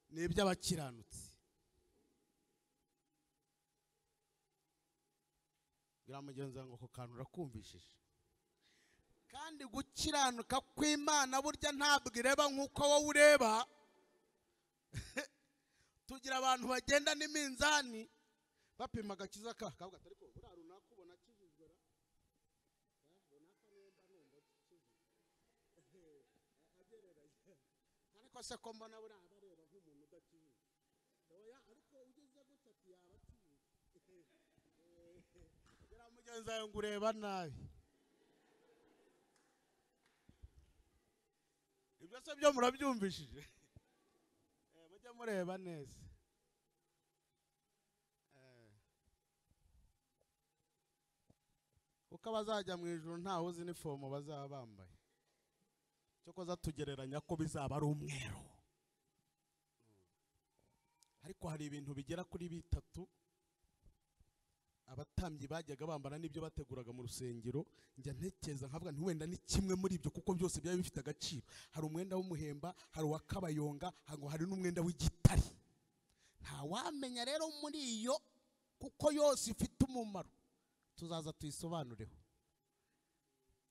ni iby'abakiranutsi. Bwira mugenzi wawe ngo ako kantu urakumvishije. Kandi gukiranuka kw'Imana burya ntabwo ireba nk'uko wowe ureba. Tugira abantu bagenda n'iminzani bapima agakiza ka kavuga ati ariko buriya runaka ubona akijijwe ra, runaka nimba numva akijijwe agereranya, ariko se ko mbona buriya bareba nk'umuntu udakijijwe. Oya, ariko ugeze gutya ati yaba akijijwe. Bwira mugenzi wawe ngo ureba nabi. Ibyo se byo murabyumvishije? Mujye mureba neza. Kuko abazajya mu ijuru ntawe uzi inifomo bazaba bambaye. Cyokoza tugereranya ko bizaba ari umweru. Ariko hari ibintu bigera kuri bitatu Abatambyi bajyaga bambara n'ibyo bateguraga mu rusengero, njya ntekeza nkavuga nti wenda ni kimwe muri ibyo kuko byose byari bifite agaciro. Hari umwenda w'umuhemba, hari uwa kabayonga, hari n'umwenda w'igitare. Nta wamenya rero muri iyo kuko yose ifite umumaro, tuzaza tuyisobanureho.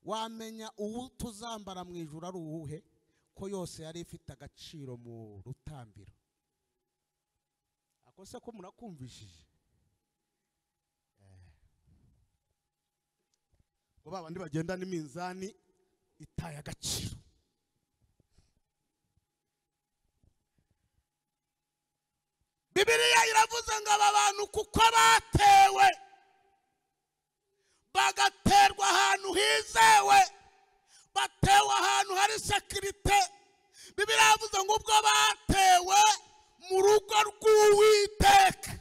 Wamenya uwo tuzambara mu ijuru ari uwuhe, ko yose yari ifite agaciro mu rutambiro. Ako se ko murakumvishije? Ngo babandi bagenda n'iminzani itaye agaciro. Bibiliya iravuze ngo aba bantu kuko batewe, bagaterwa ahantu hizewe, batewe ahantu hari sekirite. Bibiliya iravuze ngo ubwo batewe mu rugo rw'Uwiteka,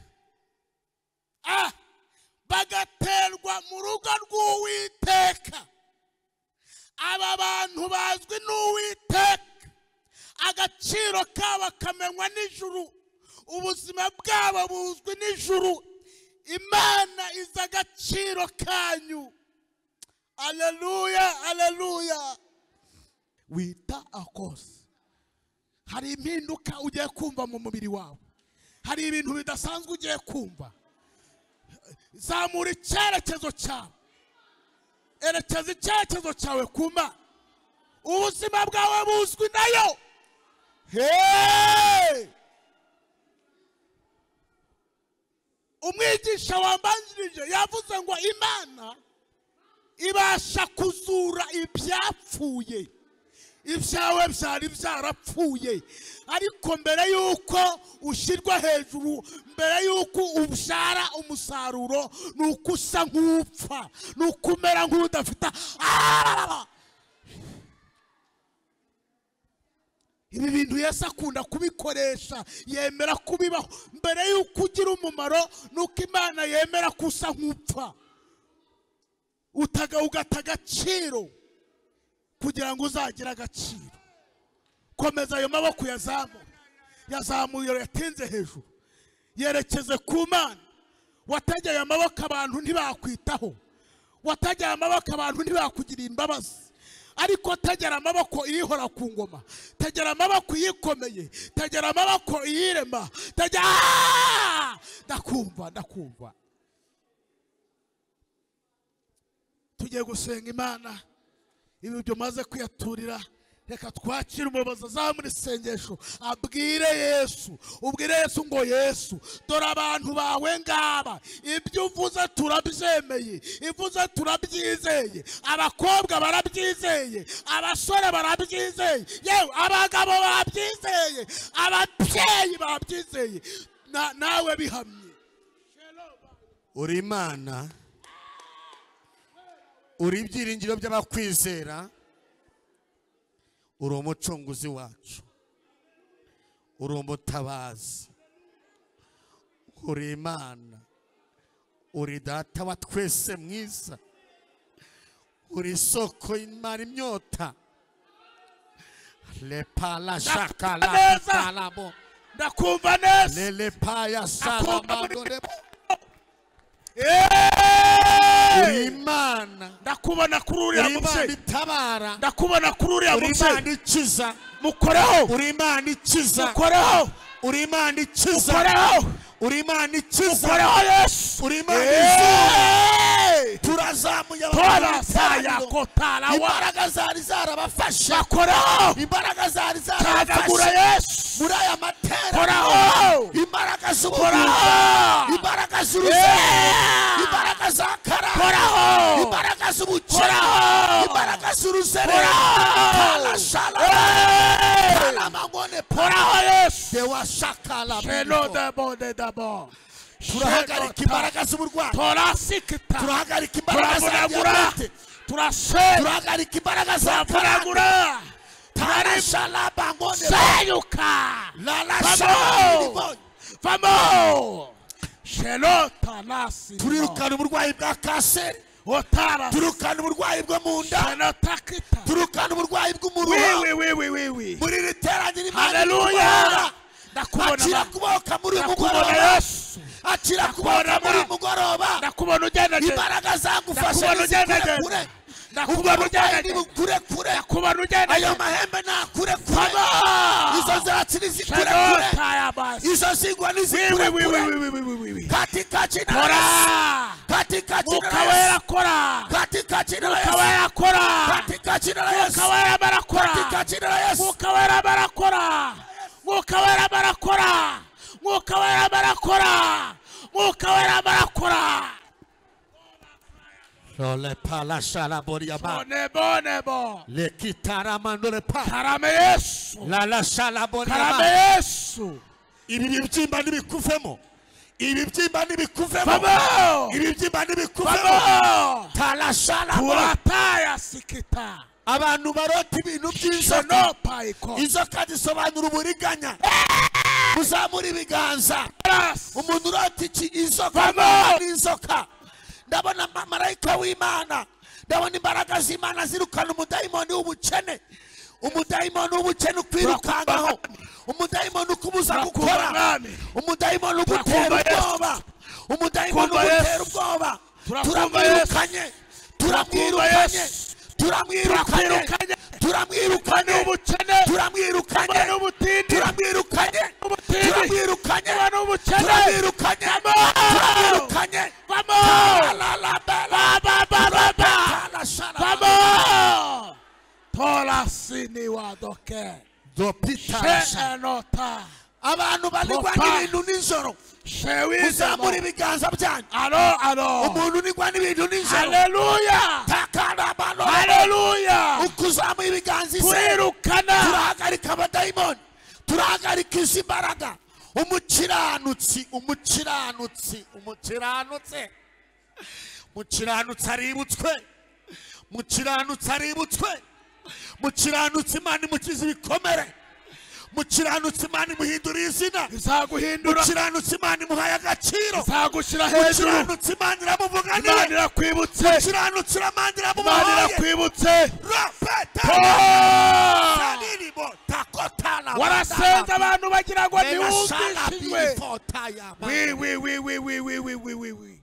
bagaterwa mu rugo rw'Uwiteka. Aba bantu bazwi n'Uwiteka, agaciro kabo kamenywa n'ijuru, ubuzima bwabo buzwi n'ijuru. Imana izi agaciro kanyu. Aleluya, aleluya. Wita akose. Hari impinduka ugiye kumva mu mubiri wawe, hari ibintu bidasanzwe ugiye kumva. Zamura icyerekezo cyawe, erekeza icyerekezo cyawe ku Mana. Ubuzima bwawe buzwi nayo. Hey! Umwigisha wambanjirije yavuze ngo Imana ibasha kuzura ibyapfuye. Ibyawe byari byarapfuye, ariko mbere yuko ushyirwa hejuru, mbere yuko ubyara umusaruro, nuko usa nk'upfa, nuko umera nk'udafite. Ibi bintu Yesu akunda kubikoresha, yemera kubibaho. Mbere yuko ugira umumaro, nuko Imana yemera ko usa nk'upfa, ugata agaciro kugira ngo uzagire agaciro. Komeza ayo maboko yazamuye, yazamuye yatinze hejuru, yerekeze ku Mana. Wategeye amaboko abantu ntibakwitaho, wategeye amaboko abantu ntibakugirira imbabazi, ariko tegera amaboko iyihora ku ngoma, tegera amaboko iyikomeye, tegera amaboko iyirema, tegera. Ndakumva, ndakumva. Tugiye gusenga Imana. Ibi byo maze kwiyaturira, reka twakire umuyobozi azamura isengesho, abwire Yesu, ubwire Yesu ngo Yesu, dore abantu bawe ngaba, ibyo uvuze turabyemeye, ivuze turabyizeye, abakobwa barabyizeye, abasore barabyizeye, yewe abagabo barabyizeye, ababyeyi barabyizeye, nawe bihamye.
Uri Imana, uri ibyiringiro by'abakwizera, uri umucunguzi wacu, uri umutabazi, uri Imana, uri data wa twese mwiza, uri isoko y'imara imyota.
Ndakumva neza,
uri Imana,
ndakubona kuri uriya mubyeyi,
itabara,
ndakubona kuri uriya mubyeyi,
uri Imana ikiza,
mukoreho,
uri Imana ikiza,
mukoreho,
uri Imana ikiza,
mukoreho,
uri Imana ikiza,
mukoreho Yesu,
uri Imana izuba. Turazamuye imbaraga zari zarabafashe,
bakoreho,
imbaraga zari zarabafashe
Yesu
muri aya materaniro, imbaraga z'ubugingo, imbaraga z'uruzerero, imbaraga za karande, imbaraga z'ubukene, imbaraga z'uruzerero, turahagarika imbaraga z'uburwayi, turahagarika imbaraga za diyabete, turahagarika imbaraga za karande, turirukana uburwayi bwa kanseri, turukana uburwayi bwo mu nda, turukana uburwayi bw'umuruho muri iri teraniro. Imana
Haleluya,
akira kuboka muri uyu mugoroba, Akira kubona muri mugoroba.
Ndakubona ugenda.
Imbaraga zagufasha kure.
Ndakubona ugenda
kure kure.
Ndakubona ugenda.
Ayo mahembe na kure kure. Izo nzira zikure kure. Izo zigwa nizikure kure. Katika jina la Yesu. Katika jina la Yesu. Katika jina la Yesu. Katika jina la Yesu. Katika jina la Yesu.
Mwuka wera barakora. Mwuka wera barakora. Mwuka wera barakora. Mwuka wera barakora.
Sole pala shala boriaba.
Nebo nebo.
Le kitara mandole pa.
Karame Yesu.
La la shala boriaba.
Karame Yesu.
Ibi bibyimba nibikuvemo. Ibi byimba nibikuvemo. Ibi byimba nibikuvemo. Tala shala.
Turataya sikita.
Abantu barota ibintu by'inzoka. Inzoka zisobanura uburiganya. Muzamura ibiganza. Umuntu urota iki inzoka n'inzoka. Ndabona marayika w'Imana. Ndabona imbaraga z'Imana zirukana umudayimoni w'ubukene. Umudayimoni w'ubukene ukwirukankaho. Umudayimoni ukubuza gukora. Umudayimoni ugutera ubwoba. Umudayimoni ugutera ubwoba. Turamwirukanye. Turamwirukanye. Turamwirukanye. Turamwirukanye. Turamwirukanye. Turamwirukanye. Turamwirukanye. Turamwirukanye. Turamwirukanye.
Vamos! Tola sini wa doke.
Dopita.
Shenota.
Abantu banigwa n'ibintu nijoro. Muzamura ibiganza byanyu.
Alo alo.
Umuntu unigwa n'ibintu nijoro.
Haleluya.
Takarabano.
Haleluya.
Ukuzamuye ibiganza ise.
Turirukana.
Turahagarika abadayimoni. Turahagarika izi mbaraga. Umukiranutsi, umukiranutsi, umukiranutsi. Mukiranutsi aributswe. Mukiranutsi aributswe. Mukiranutsi Imana imukiza ibikomere. Mukiranutsi Imana imuhindura izina.
Izaguhindura.
Mukiranutsi Imana imuhaye agaciro.
Izagushyira hejuru.
Mukiranutsi Imana iramuvuganira.
Imana irakwibutse.
Mukiranutsi Imana iramubahaye.
Imana irakwibutse. Warasenze abantu bagira ngo ntiwumvishijwe. Wi wi wi wi wi wi wi wi wi.